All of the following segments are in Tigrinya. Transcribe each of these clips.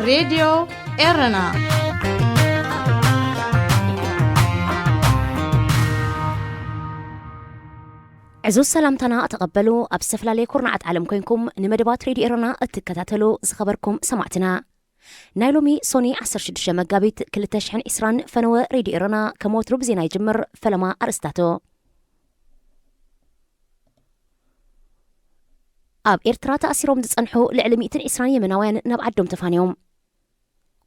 ሬድዮ ኤረና። ዕዙዝ ሰላምታና ተቐበሉ። ኣብ ዝተፈላለየ ኩርናዓት ዓለም ኮይንኩም ንመደባት ሬድዮ ኤረና እትከታተሉ ዝኸበርኩም ሰማዕትና፣ ናይ ሎሚ ሶኒ ዓሰርተ ሽዱሽተ መጋቢት ክልተ ሽሕን ዕስራን ፈነወ ሬድዮ ኤረና ከም ወትሩ ብዜና ይጅምር። ፈለማ ኣርእስታቱ። ኣብ ኤርትራ ተኣሲሮም ዝጸንሑ ልዕሊ ሚእትን ዕስራን የመናውያን ናብ ዓዶም ተፋንዮም።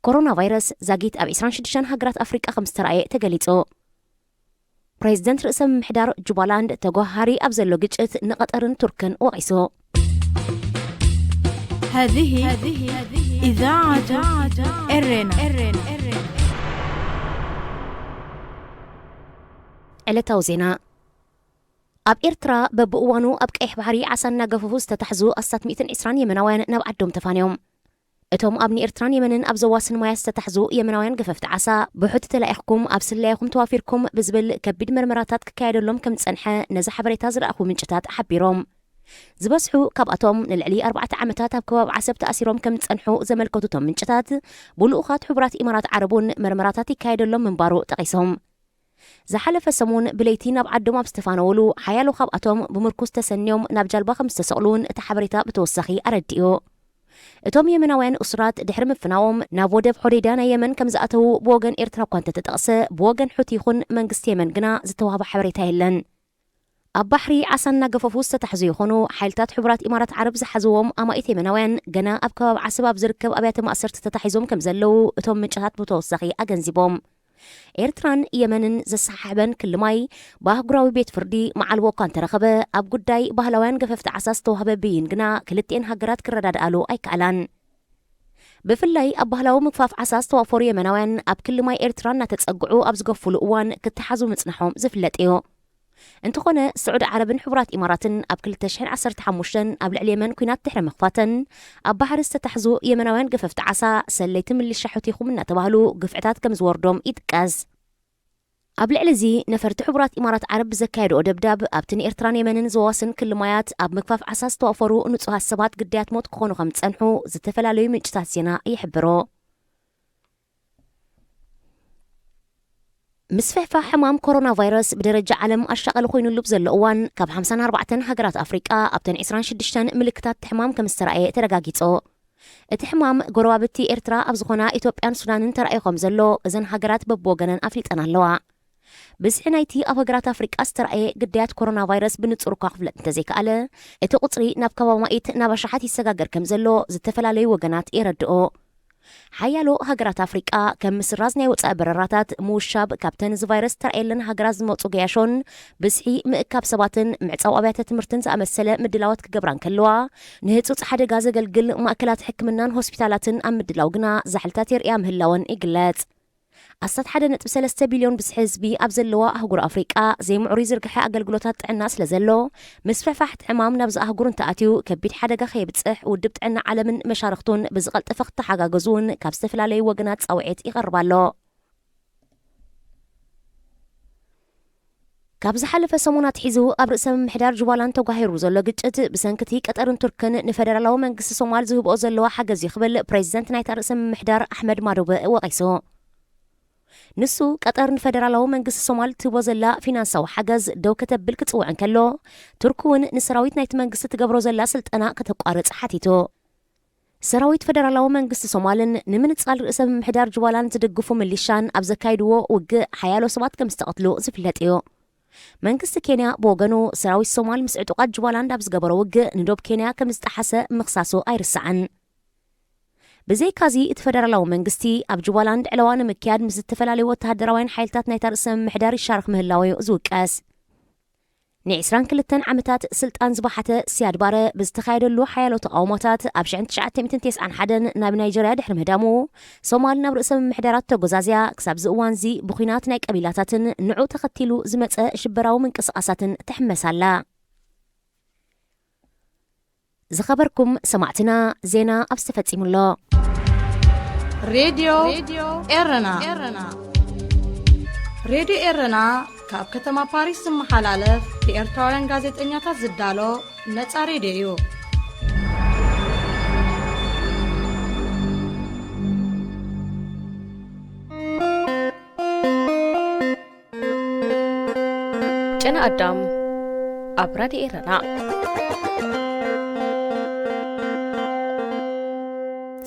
ኮሮና ቫይረስ ዛጊት ኣብ ዕስራን ሽዱሽተን ሃገራት ኣፍሪቃ ከም ዝተራእየ ተገሊጹ። ፕሬዚደንት ርእሰ ምምሕዳር ጁባላንድ ተጓሃሪ ኣብ ዘሎ ግጭት ንቐጠርን ቱርክን ወቒሱ። هذه إذاعة إرنا. ዕለታዊ ዜና። ኣብ ኤርትራ በብእዋኑ ኣብ ቀይሕ ባሕሪ ዓሳ እናገፈፉ ዝተታሕዙ ኣስታት ሚእትን ዕስራን የመናውያን ናብ ዓዶም ተፋንዮም። እቶም ኣብ ንኤርትራን የመንን ኣብ ዘዋስን ማያት ዝተታሕዙ የመናውያን ገፈፍቲ ዓሳ፣ ብሑቲ ተላኢኽኩም ኣብ ስለያኹም ተዋፊርኩም ብዝብል ከቢድ መርመራታት ክካየደሎም ከም ዝጸንሐ ነዚ ሓበሬታ ዝረኣኹ ምንጭታት ሓቢሮም። ዝበዝሑ ካብኣቶም ንልዕሊ ኣርባዕተ ዓመታት ኣብ ከባቢ ዓሰብ ተኣሲሮም ከም ዝጸንሑ ዘመልከቱ እቶም ምንጭታት፣ ብልኡኻት ሕቡራት ኢማራት ዓረብ እውን መርመራታት ይካየደሎም ምንባሩ ጠቒሶም። ዝሓለፈ ሰሙን ብለይቲ ናብ ዓዶም ኣብ ዝተፋነወሉ፣ ሓያሎ ካብኣቶም ብምርኩስ ተሰንዮም ናብ ጃልባ ከም ዝተሰቕሉ እውን እቲ ሓበሬታ ብተወሳኺ ኣረዲኡ። እቶም የመናውያን እሱራት ድሕሪ ምፍናዎም ናብ ወደብ ሖዴዳ ናይ የመን ከም ዝኣተዉ ብወገን ኤርትራ እኳ እንተተጠቕሰ፣ ብወገን ሑቲ ይኹን መንግስቲ የመን ግና ዝተዋህበ ሓበሬታ የለን። ኣብ ባሕሪ ዓሳ እናገፈፉ ዝተታሕዙ ይኾኑ፣ ሓይልታት ሕቡራት ኢማራት ዓረብ ዝሓዝዎም ኣማኢት የመናውያን ገና ኣብ ከባቢ ዓሰብ ኣብ ዝርከብ ኣብያተ ማእሰርቲ ተታሒዞም ከም ዘለዉ እቶም ምንጭታት ብተወሳኺ ኣገንዚቦም። ኤርትራን የመንን ዘሰሓሕበን ክሊ ማይ ብኣህጉራዊ ቤት ፍርዲ መዓልቦ እኳ እንተረኸበ፣ ኣብ ጉዳይ ባህላውያን ገፈፍቲ ዓሳ ዝተዋህበ ብይን ግና ክልቲኤን ሃገራት ክረዳድኣሉ ኣይከኣላን። ብፍላይ ኣብ ባህላዊ ምግፋፍ ዓሳ ዝተዋፈሩ የመናውያን ኣብ ክሊ ማይ ኤርትራ እናተጸግዑ ኣብ ዝገፉሉ እዋን ክተሓዙ ምጽንሖም ዝፍለጥ እዩ። እንተኾነ፣ ስዑዲ ዓረብን ሕቡራት ኢማራትን ኣብ ክልተ ሽሕን ዓሰርተ ሓሙሽተን ኣብ ልዕሊ የመን ኲናት ድሕሪ ምኽፋተን፣ ኣብ ባሕሪ ዝተታሕዙ የመናውያን ገፈፍቲ ዓሳ ሰለይቲ ምልሻ ሑቲ ይኹም እናተባህሉ ግፍዕታት ከም ዝወርዶም ይጥቀስ። ኣብ ልዕሊ እዚ፣ ነፈርቲ ሕቡራት ኢማራት ዓረብ ብዘካየድኦ ደብዳብ፣ ኣብቲ ንኤርትራን የመንን ዘዋስን ክሊ ማያት ኣብ ምግፋፍ ዓሳ ዝተዋፈሩ ንጹሃት ሰባት ግዳያት ሞት ክኾኑ ከም ዝጸንሑ ዝተፈላለዩ ምንጭታት ዜና ይሕብሩ። ምስፍሕፋሕ ሕማም ኮሮና ቫይረስ ብደረጃ ዓለም ኣሻቐሊ ኮይኑሉ ብዘሎ እዋን፣ ካብ ሓምሳን ኣርባዕተን ሃገራት ኣፍሪቃ ኣብተን ዕስራን ሽዱሽተን ምልክታት እቲ ሕማም ከም ዝተራእየ ተረጋጊጹ። እቲ ሕማም ጎረባብቲ ኤርትራ ኣብ ዝኾና ኢትዮጵያን ሱዳንን ተራእዩ ከም ዘሎ እዘን ሃገራት በብወገነን ኣፍሊጠን ኣለዋ። ብዝሒ ናይቲ ኣብ ሃገራት ኣፍሪቃ ዝተራእየ ግዳያት ኮሮና ቫይረስ ብንጹር እኳ ክፍለጥ እንተዘይከኣለ፣ እቲ ቁጽሪ ናብ ከባቢ ማኢት ናብ ኣሽሓት ይሰጋገር ከም ዘሎ ዝተፈላለዩ ወገናት የረድኡ። ሓያሎ ሃገራት ኣፍሪቃ፣ ከም ምስራዝ ናይ ወጻኢ በረራታት፣ ምውሻብ ካብተን እዚ ቫይረስ ዝተራእየለን ሃገራት ዝመጹ ገያሾን ብዝሒ ምእካብ ሰባትን ምዕጻው ኣብያተ ትምህርትን ዝኣመሰለ ምድላዋት ክገብራ እንከለዋ፣ ንህጹጽ ሓደጋ ዘገልግል ማእከላት ሕክምናን ሆስፒታላትን ኣብ ምድላው ግና ዛሕልታት የርእያ ምህላወን ይግለጽ። ኣስታት ሓደ ነጥቢ ሰለስተ ቢልዮን ብዝሒ ህዝቢ ኣብ ዘለዋ ኣህጉር ኣፍሪቃ፣ ዘይምዕሩይ ዝርግሐ ኣገልግሎታት ጥዕና ስለ ዘሎ፣ ምስፍሕፋሕ እቲ ሕማም ናብዚ ኣህጉር እንተኣትዩ፣ ከቢድ ሓደጋ ከየብጽሕ ውድብ ጥዕና ዓለምን መሻርኽቱን ብዝቐልጠፈ ክተሓጋገዙ እውን ካብ ዝተፈላለዩ ወገናት ጻውዒት ይቐርብ ኣሎ። ካብ ዝሓለፈ ሰሙን ኣትሒዙ ኣብ ርእሰ ምምሕዳር ጁባላንድ ተጓሂሩ ዘሎ ግጭት፣ ብሰንኪ እቲ ቀጠርን ቱርክን ንፈደራላዊ መንግስቲ ሶማል ዝህብኦ ዘለዋ ሓገዝ እዩ ክብል ፕሬዚደንት ናይታ ርእሰ ምምሕዳር ኣሕመድ ማዶበ ወቒሱ። ንሱ፣ ቀጠር ንፈደራላዊ መንግስቲ ሶማል ትህቦ ዘላ ፊናንሳዊ ሓገዝ ደው ከተብል ክጽውዕ እንከሎ፣ ቱርክ እውን ንሰራዊት ናይቲ መንግስቲ ትገብሮ ዘላ ስልጠና ከተቋርጽ ሓቲቱ። ሰራዊት ፈደራላዊ መንግስቲ ሶማልን ንምንጻል ርእሰ ምምሕዳር ጁባላንድ ዝድግፉ ሚሊሻን ኣብ ዘካይድዎ ውግእ ሓያሎ ሰባት ከም ዝተቐትሉ ዝፍለጥ እዩ። መንግስቲ ኬንያ ብወገኑ፣ ሰራዊት ሶማል ምስ ዕጡቓት ጁባላንድ ኣብ ዝገበሮ ውግእ ንዶብ ኬንያ ከም ዝጠሓሰ ምኽሳሱ ኣይርሳዕን። ብዘይካዚ፣ እቲ ፈደራላዊ መንግስቲ ኣብ ጁባላንድ ዕለዋ ንምክያድ ምስ ዝተፈላለዩ ወተሃደራውያን ሓይልታት ናይታ ርእሰ ምምሕዳር ይሻርኽ ምህላዉ እዩ ዝውቀስ። ንዕስራን ክልተን ዓመታት ስልጣን ዝበሓተ ሲያድ ባረ ብዝተኻየደሉ ሓያሎ ተቓውሞታት ኣብ ሽሕን ትሽዓተ ሚእትን ተስዓን ሓደን ናብ ናይጀርያ ድሕሪ ምህዳሙ፣ ሶማል ናብ ርእሰ ምምሕዳራት ተጎዛዝያ ክሳብዚ እዋንዚ ብኲናት ናይ ቀቢላታትን ንዑ ተኸቲሉ ዝመጸ ሽበራዊ ምንቅስቓሳትን ትሕመስ ኣላ። ዝኸበርኩም ሰማዕትና፣ ዜና ኣብዚ ተፈጺሙ ኣሎ። ሬድዮ ኤረና። ሬድዮ ኤረና ካብ ከተማ ፓሪስ ዝመሓላለፍ ብኤርትራውያን ጋዜጠኛታት ዝዳሎ ነጻ ሬድዮ እዩ። ኣዳም ኣብ ራድዮ ኤረና።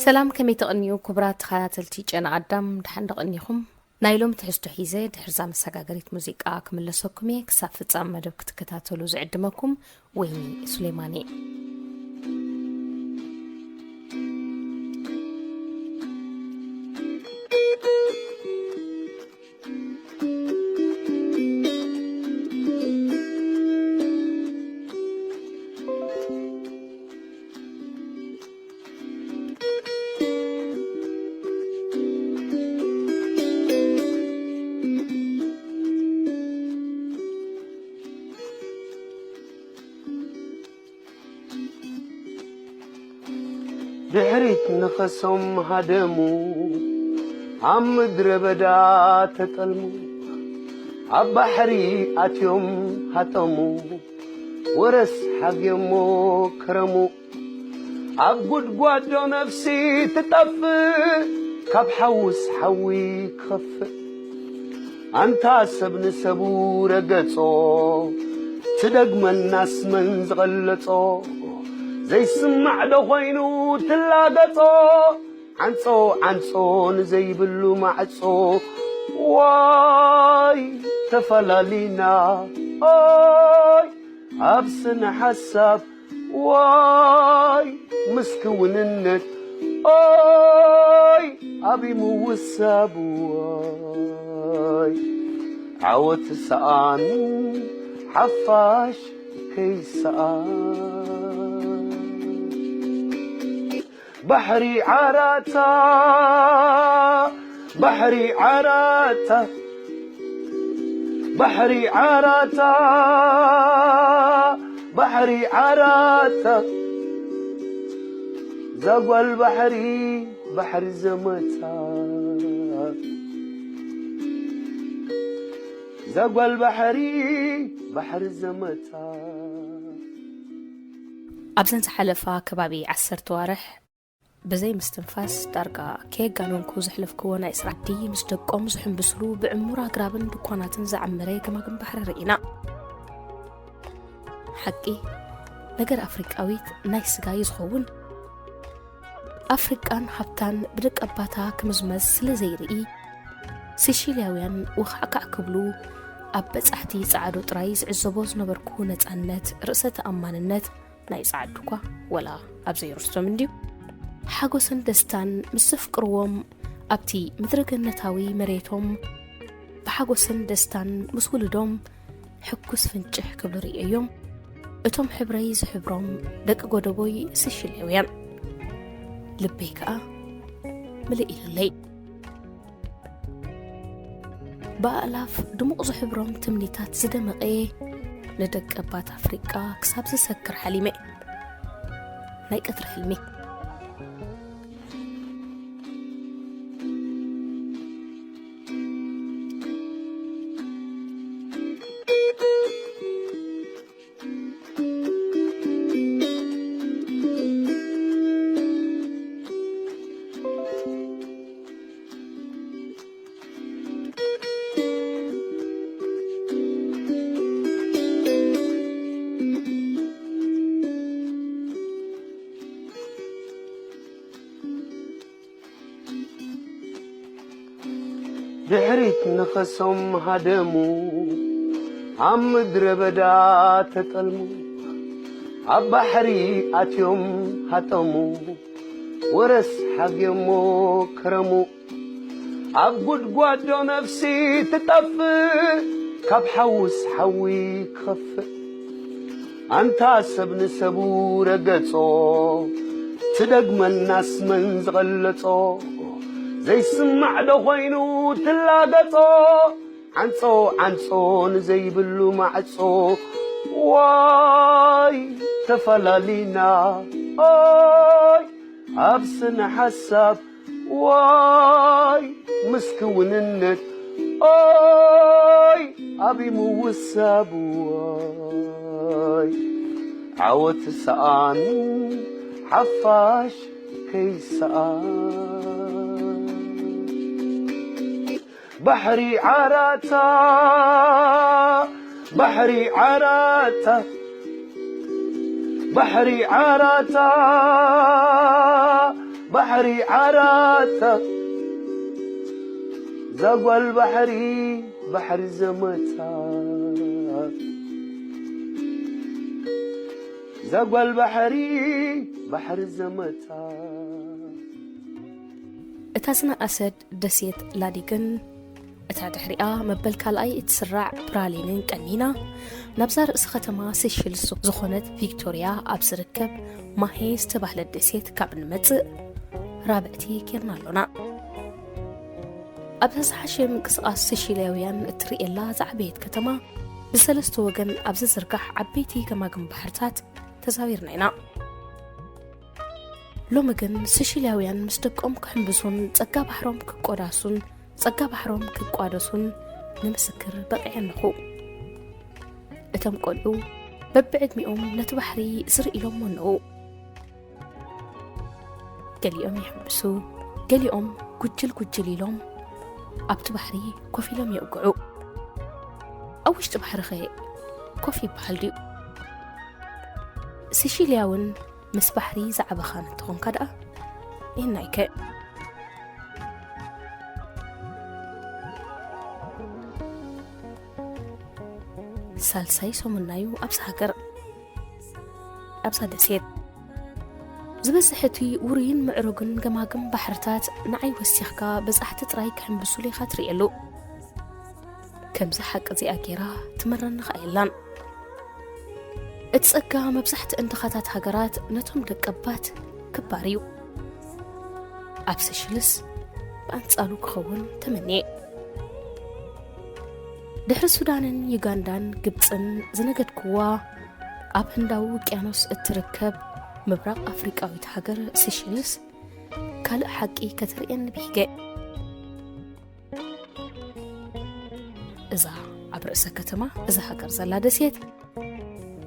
ሰላም፣ ከመይ ተቐንዩ ክቡራት ተኸታተልቲ ጨና ኣዳም፣ ደሓን ዶ ቀኒኹም? ናይ ሎሚ ትሕዝቶ ሒዘ ድሕርዛ መሰጋገሪት ሙዚቃ ክምለሰኩም እየ። ክሳብ ፍጻም መደብ ክትከታተሉ ዝዕድመኩም ወይኒ ሱሌማን እየ። ድሕሪት ነኸሶም ሃደሙ፣ ኣብ ምድረ በዳ ተጠልሙ፣ ኣብ ባሕሪ ኣትዮም ሃጠሙ፣ ወረስ ሓግዮሞ ከረሙ። ኣብ ጉድጓዶ ነፍሲ ትጠፍእ፣ ካብ ሓውስ ሓዊ ክኸፍእ። ኣንታ ሰብ ንሰቡ ረገጾ፣ ትደግመናስ መን ዝቐለጾ? ዘይስማዕ ዶ ኾይኑ ትላገጾ? ዓንጾ ዓንጾ ንዘይብሉ ማዕጾ፣ ዋይ ተፈላሊና፣ ኦይ ኣብ ስነ ሓሳብ፣ ዋይ ምስ ክውንነት፣ ኦይ ኣብ ምውሳብ፣ ዋይ ዓወት ሰኣን ሓፋሽ ከይሰኣን። ባሕሪ ዓራታ፣ ባሕሪ ዓራታ፣ ባሕሪ ዓራታ፣ ባሕሪ ዓራታ፣ ዛጓል ባሕሪ፣ ባሕሪ ዘመታ፣ ዛጓል ባሕሪ፣ ባሕሪ ዘመታ። ኣብዘን ዝሓለፋ ከባቢ ዓሰርተ ዋርሕ ብዘይ ምስትንፋስ ዳርጋ ከየጋነንኩ ዘሕለፍክዎ ናይ ስራሕ ዓዲ ምስ ደቆም ዝሕምብስሉ ብዕሙር ኣግራብን ድኳናትን ዝዓመረ ገማግም ባሕሪ ርኢና። ሓቂ ነገር ኣፍሪቃዊት ናይ ስጋ እዩ ዝኸውን። ኣፍሪቃን ሃብታን ብደቀባታ ክምዝመዝ ስለ ዘይርኢ፣ ሲሺልያውያን ወኻዕካዕ ክብሉ ኣብ በጻሕቲ ጸዓዱ ጥራይ ዝዕዘቦ ዝነበርኩ ነጻነት፣ ርእሰ ተኣማንነት፣ ናይ ጸዓዱ እኳ ወላ ኣብ ዘይርስቶም እንድዩ። ሓጎስን ደስታን ምስ ዘፍቅርዎም ኣብቲ ምድረ ገነታዊ መሬቶም ብሓጎስን ደስታን ምስ ውሉዶም ሕኩስ ፍንጭሕ ክብሉ ርእየዮም። እቶም ሕብረይ ዝሕብሮም ደቂ ጎደቦይ ስሽሌውያን ልበይ ከኣ ምልእ ኢሉለይ። ብኣእላፍ ድሙቕ ዝሕብሮም ትምኒታት ዝደመቐ ንደቀባት ኣፍሪቃ ክሳብ ዝሰክር ሓሊመ። ናይ ቀትሪ ሕልሚ። ድሕሪት ነኸሶም ሃደሙ፣ ኣብ ምድረ በዳ ተጠልሙ፣ ኣብ ባሕሪ ኣትዮም ሃጠሙ፣ ወረስ ሓግዮሞ ከረሙ። ኣብ ጉድጓዶ ነፍሲ ትጠፍእ፣ ካብ ሓውስ ሓዊ ክኸፍእ። ኣንታ ሰብ ንሰቡ ረገጾ፣ ትደግመናስ መን ዝቐለጾ? ዘይስማዕ ዶ ኾይኑ ትላገጾ? ዓንጾ ዓንጾ ንዘይብሉ ማዕጾ፣ ዋይ ተፈላሊና፣ ኦይ ኣብ ስነ ሓሳብ፣ ዋይ ምስ ክውንነት፣ ኦይ ኣብ ምውሳብ፣ ዋይ ዓወት ሰኣን ሓፋሽ ከይሰኣን። ባሕሪ ዓራታ፣ ባሕሪ ዓራታ፣ ባሕሪ ዓራታ፣ ባሕሪ ዓራታ፣ ዛጓል ባሕሪ፣ ባሕሪ ዘመታ፣ ዛጓል ባሕሪ፣ ባሕሪ ዘመታ። እታ ዝነኣሰት ደሴት ላዲግን እታ ድሕሪኣ መበል ካልኣይ እትስራዕ ፕራሊንን ቀኒና፣ ናብዛ ርእሲ ከተማ ሴሽልስ ዝኾነት ቪክቶርያ ኣብ ዝርከብ ማሄ ዝተባህለት ደሴት ካብ እንመጽእ ራብዕቲ ጌርና ኣሎና። ኣብዛ ዝሓሸ ምንቅስቓስ ሴሽልያውያን እትርእየላ ዝዓበየት ከተማ፣ ብሰለስተ ወገን ኣብ ዝዝርጋሕ ዓበይቲ ገማግም ባሕርታት ተዛዊርና ኢና። ሎሚ ግን ሴሽልያውያን ምስ ደቆም ክሕምብሱን ጸጋ ባሕሮም ክቆዳሱን፣ ጸጋ ባሕሮም ክቋደሱን ንምስክር በቒዐ ኣለኹ። እቶም ቆልዑ በብዕድሚኦም ነቲ ባሕሪ ዝርእይሎም ኣለዉ። ገሊኦም ይሕምብሱ፣ ገሊኦም ጉጅል ጉጅል ኢሎም ኣብቲ ባሕሪ ኮፍ ኢሎም የውግዑ። ኣብ ውሽጢ ባሕሪ ኸ ኮፍ ይበሃል ድዩ? ሲሺልያ እውን ምስ ባሕሪ ዝዓበኻ እንተኾንካ ደኣ፣ ይህናይከ። ሳልሳይ ሰሙናዩ ኣብዛ ሃገር፣ ኣብዛ ደሴት። ዝበዝሕ እቲ ውሩይን ምዕሩግን ገማግም ባሕርታት ንዓይ ወሲኽካ በጻሕቲ ጥራይ ክሕምብሱሉ ኢኻ ትርእየሉ። ከምዚ ሓቂ እዚኣ ጌራ ትመረኒ ኸኣ የላን። እቲ ጸጋ መብዛሕትአን ድኻታት ሃገራት ነቶም ደቀባት ክባር እዩ። ኣብ ሰሽልስ ብኣንጻሩ ክኸውን ተመንየ። ድሕሪ ሱዳንን ዩጋንዳን ግብጽን ዝነገድክዋ፣ ኣብ ህንዳዊ ውቅያኖስ እትርከብ ምብራቕ ኣፍሪቃዊት ሃገር ሴሽልስ ካልእ ሓቂ ከተርእየኒ ብሂገ። እዛ ኣብ ርእሰ ከተማ እዛ ሃገር ዘላ ደሴት፣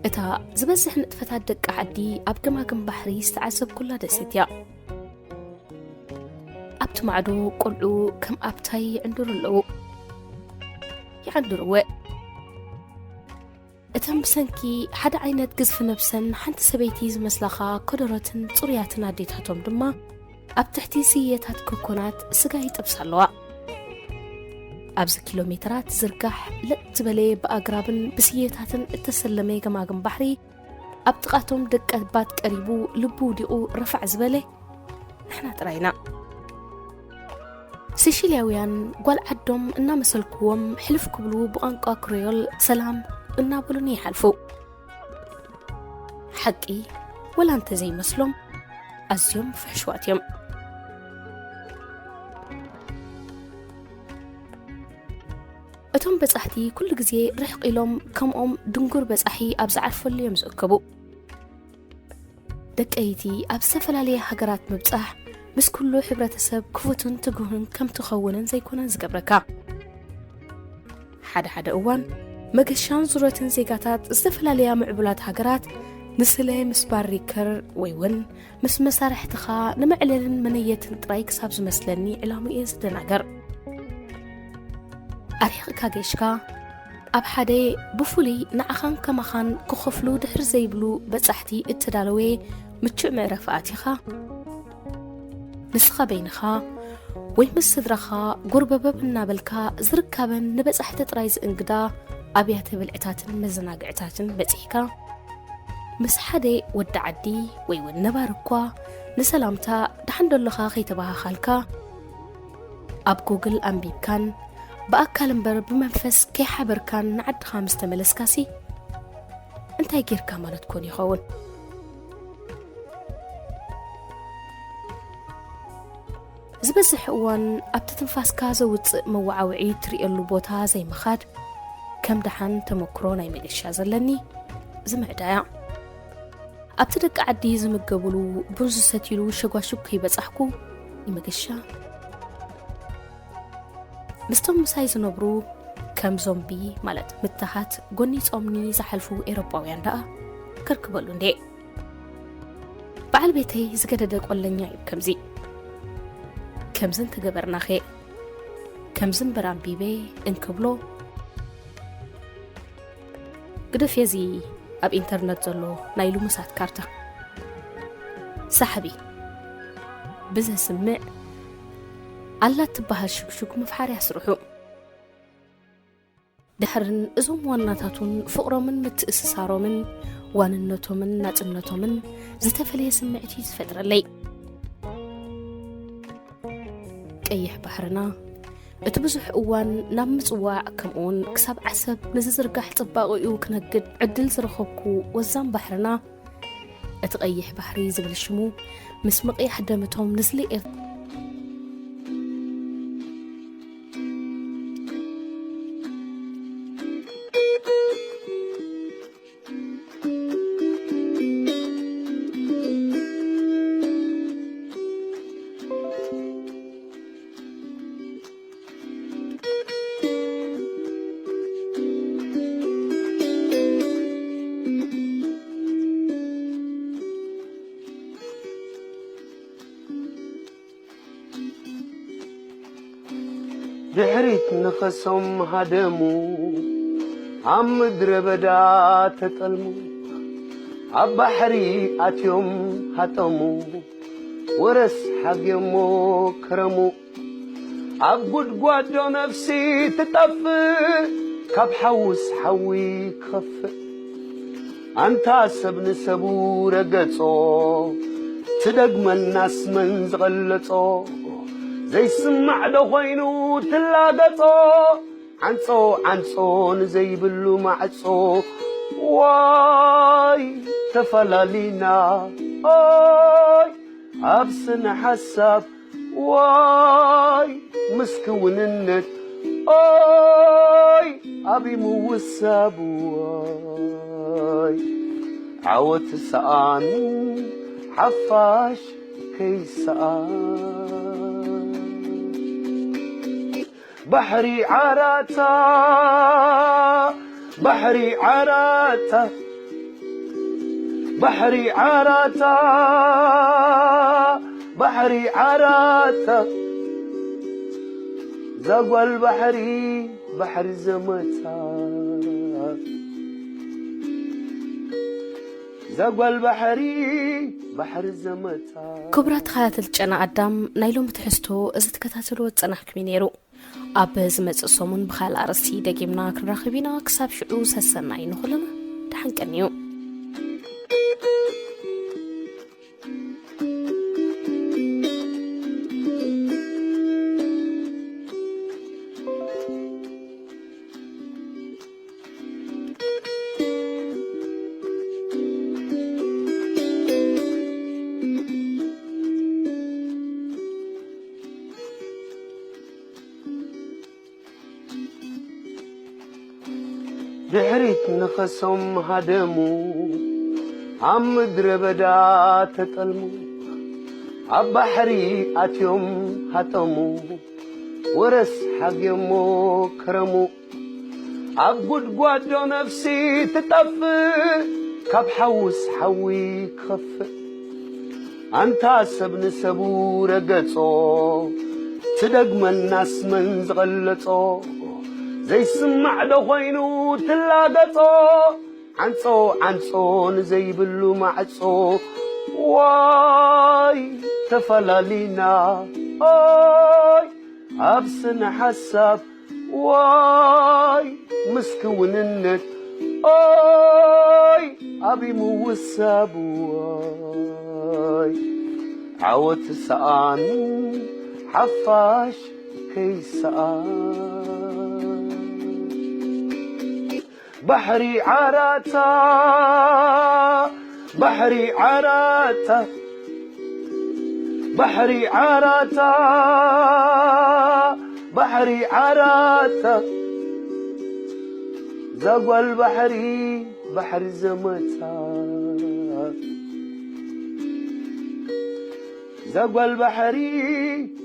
እታ ዝበዝሕ ንጥፈታት ደቂ ዓዲ ኣብ ገማግም ባሕሪ ዝተዓዘብኩላ ደሴት እያ። ኣብቲ ማዕዶ ቆልዑ ከም ኣብታይ ይዕንድሩ ኣለዉ። ይዓንድሩ እወ። እተን ብሰንኪ ሓደ ዓይነት ግዝፊ ነብሰን ሓንቲ ሰበይቲ ዝመስላኻ ኮደሮትን ጽሩያትን ኣዴታቶም ድማ ኣብ ትሕቲ ስየታት ኮኮናት ስጋ ይጠብሳ ኣለዋ። ኣብዚ ኪሎ ሜትራት ዝርጋሕ ለጥ ዝበለ ብኣግራብን ብስየታትን እተሰለመ ገማግም ባሕሪ፣ ኣብ ጥቓቶም ደቀባት ቀሪቡ ልቡ ውዲቑ ረፋዕ ዝበለ ንሕና ጥራይ ኢና። ሲሺልያውያን ጓል ዓዶም እናመሰልክዎም ሕልፍ ክብሉ ብቋንቋ ክሪዮል ሰላም እናበሉኒ ይሓልፉ። ሓቂ ወላ እንተ ዘይመስሎም ኣዝዮም ፍሕሹዋት እዮም። እቶም በጻሕቲ ኩሉ ግዜ ርሕቕ ኢሎም ከምኦም ድንጉር በጻሒ ኣብ ዝዓርፈሉ እዮም ዝእከቡ። ደቀይቲ ኣብ ዝተፈላለየ ሃገራት ምብጻሕ ምስ ኩሉ ሕብረተሰብ ክፉትን ትጉህን ከም ትኸውንን ዘይኮነን ዝገብረካ። ሓደ ሓደ እዋን መገሻን ዙረትን ዜጋታት ዝተፈላለያ ምዕቡላት ሃገራት ንስለ ምስ ባር ሪከር ወይ እውን ምስ መሳርሕትኻ ንመዕለልን መነየትን ጥራይ ክሳብ ዝመስለኒ ዕላሙ እየ ዝደናገር። ኣርሒቕካ ገሽካ ኣብ ሓደ ብፍሉይ ንዓኻን ከማኻን ክኸፍሉ ድሕር ዘይብሉ በጻሕቲ እተዳለወ ምቹእ መዕረፊ ኣቲኻ፣ ንስኻ በይንኻ ወይ ምስ ስድራኻ ጎርበበብ እናበልካ ዝርካበን ንበጻሕቲ ጥራይ ዝእንግዳ ኣብያተ ብልዕታትን መዘናግዕታትን በጺሕካ፣ ምስ ሓደ ወዲ ዓዲ ወይ እውን ነባሪ እኳ ንሰላምታ ደሓን ዶ ኣለኻ ከይተባሃኻልካ፣ ኣብ ጉግል ኣንቢብካን ብኣካል እምበር ብመንፈስ ከይሓበርካን ንዓድኻ ምስ ተመለስካሲ፣ እንታይ ጌርካ ማለት ኮን ይኸውን? ዝበዝሕ እዋን ኣብቲ ትንፋስካ ዘውጽእ መወዓውዒ ትርእየሉ ቦታ ዘይምኻድ ከም ደሓን ተመክሮ ናይ መገሻ ዘለኒ ዝምዕዳ እያ። ኣብቲ ደቂ ዓዲ ዝምገብሉ ቡን ዝሰትዩሉ ሸጓሹግ ከይበጻሕኩ ይመገሻ። ምስቶም ምሳይ ዝነብሩ ከም ዞምቢ ማለት ምትሃት ጎኒጾምኒ ዝሓልፉ ኤሮጳውያን ደኣ ከርክበሉ እንዴ። በዓል ቤተይ ዝገደደ ቆለኛ እዩ ከምዚ። ከምዚ እንተገበርናኸ፣ ከምዚ እምበር ኣንቢበ እንክብሎ፣ ግደፍዮ እዚ ኣብ ኢንተርነት ዘሎ ናይ ልሙሳት ካርታ። ሳሕቢ ብዘስምዕ ኣላ ትበሃል ሽግሹግ ምፍሓር ያስርሑ። ድሕርን እዞም ዋናታቱን ፍቕሮምን ምትእስሳሮምን ዋንነቶምን ናጽነቶምን ዝተፈለየ ስምዒት እዩ ዝፈጥረለይ። ቀይሕ ባሕርና እቲ ብዙሕ እዋን ናብ ምጽዋዕ ከምኡውን ክሳብ ዓሰብ ንዝዝርጋሕ ጽባቕኡ ክነግድ ዕድል ዝረኸብኩ ወዛም ባሕርና፣ እቲ ቀይሕ ባሕሪ ዝብል ሽሙ ምስ ምቕያሕ ደምቶም ንስለ ኤር- ድሕሪት ነኸሶም ሃደሙ፣ ኣብ ምድረ በዳ ተጠልሙ፣ ኣብ ባሕሪ ኣትዮም ሃጠሙ፣ ወረስ ሓግዮሞ ከረሙ። ኣብ ጉድጓዶ ነፍሲ ትጠፍእ፣ ካብ ሓውስ ሓዊ ክኸፍእ። ኣንታ ሰብ ንሰቡ ረገጾ፣ ትደግመናስ መን ዝቐለጾ? ዘይስማዕ ዶ ኾይኑ ትላገጾ? ዓንጾ ዓንጾ ንዘይብሉ ማዕጾ፣ ዋይ ተፈላሊና፣ ኦይ ኣብ ስነ ሓሳብ፣ ዋይ ምስ ክውንነት፣ ኦይ ኣብ ምውሳብ፣ ዋይ ዓወት ሰኣን ሓፋሽ ከይሰኣን። ባሕሪ ዓራታ፣ ባሕሪ ዓራታ፣ ባሕሪ ዓራታ፣ ባሕሪ ዓራታ። ዛጓል ባሕሪ፣ ባሕሪ ዘመታ። ዛጓል ባሕሪ፣ ባሕሪ ዘመታ። ክቡራት ተኸታተልቲ ጨና ኣዳም፣ ናይ ሎሚ ትሕዝቶ እዚ ትከታተልዎ ዝጸናሕኩም እዩ ነይሩ። ኣብ ዝመጽእ ሰሙን ብኻልእ ኣርእስቲ ደጊምና ክንራኸብ ኢና። ክሳብ ሽዑ ሰሰናይ ንኹልና። ደሓን ቀንዩ። ድሕሪት ነኸሶም ሃደሙ፣ ኣብ ምድረ በዳ ተጠልሙ፣ ኣብ ባሕሪ ኣትዮም ሃጠሙ፣ ወረስ ሓግዮሞ ከረሙ። ኣብ ጉድጓዶ ነፍሲ ትጠፍእ፣ ካብ ሓውስ ሓዊ ክኸፍእ። ኣንታ ሰብ ንሰቡ ረገጾ፣ ትደግመናስ መን ዝቐለጾ? ዘይስማዕ ዶ ኾይኑ ትላገጾ? ዓንጾ ዓንጾ ንዘይብሉ ማዕጾ፣ ዋይ ተፈላሊና፣ ኦይ ኣብ ስነ ሓሳብ፣ ዋይ ምስ ክውንነት፣ ኦይ ኣብ ምውሳብ፣ ዋይ ዓወት ሰኣን ሓፋሽ ከይሰኣን። ባሕሪ ዓራታ፣ ባሕሪ ዓራታ፣ ባሕሪ ዓራታ፣ ባሕሪ ዓራታ። ዛጓል ባሕሪ፣ ባሕሪ ዘመታ። ዛጓል ባሕሪ፣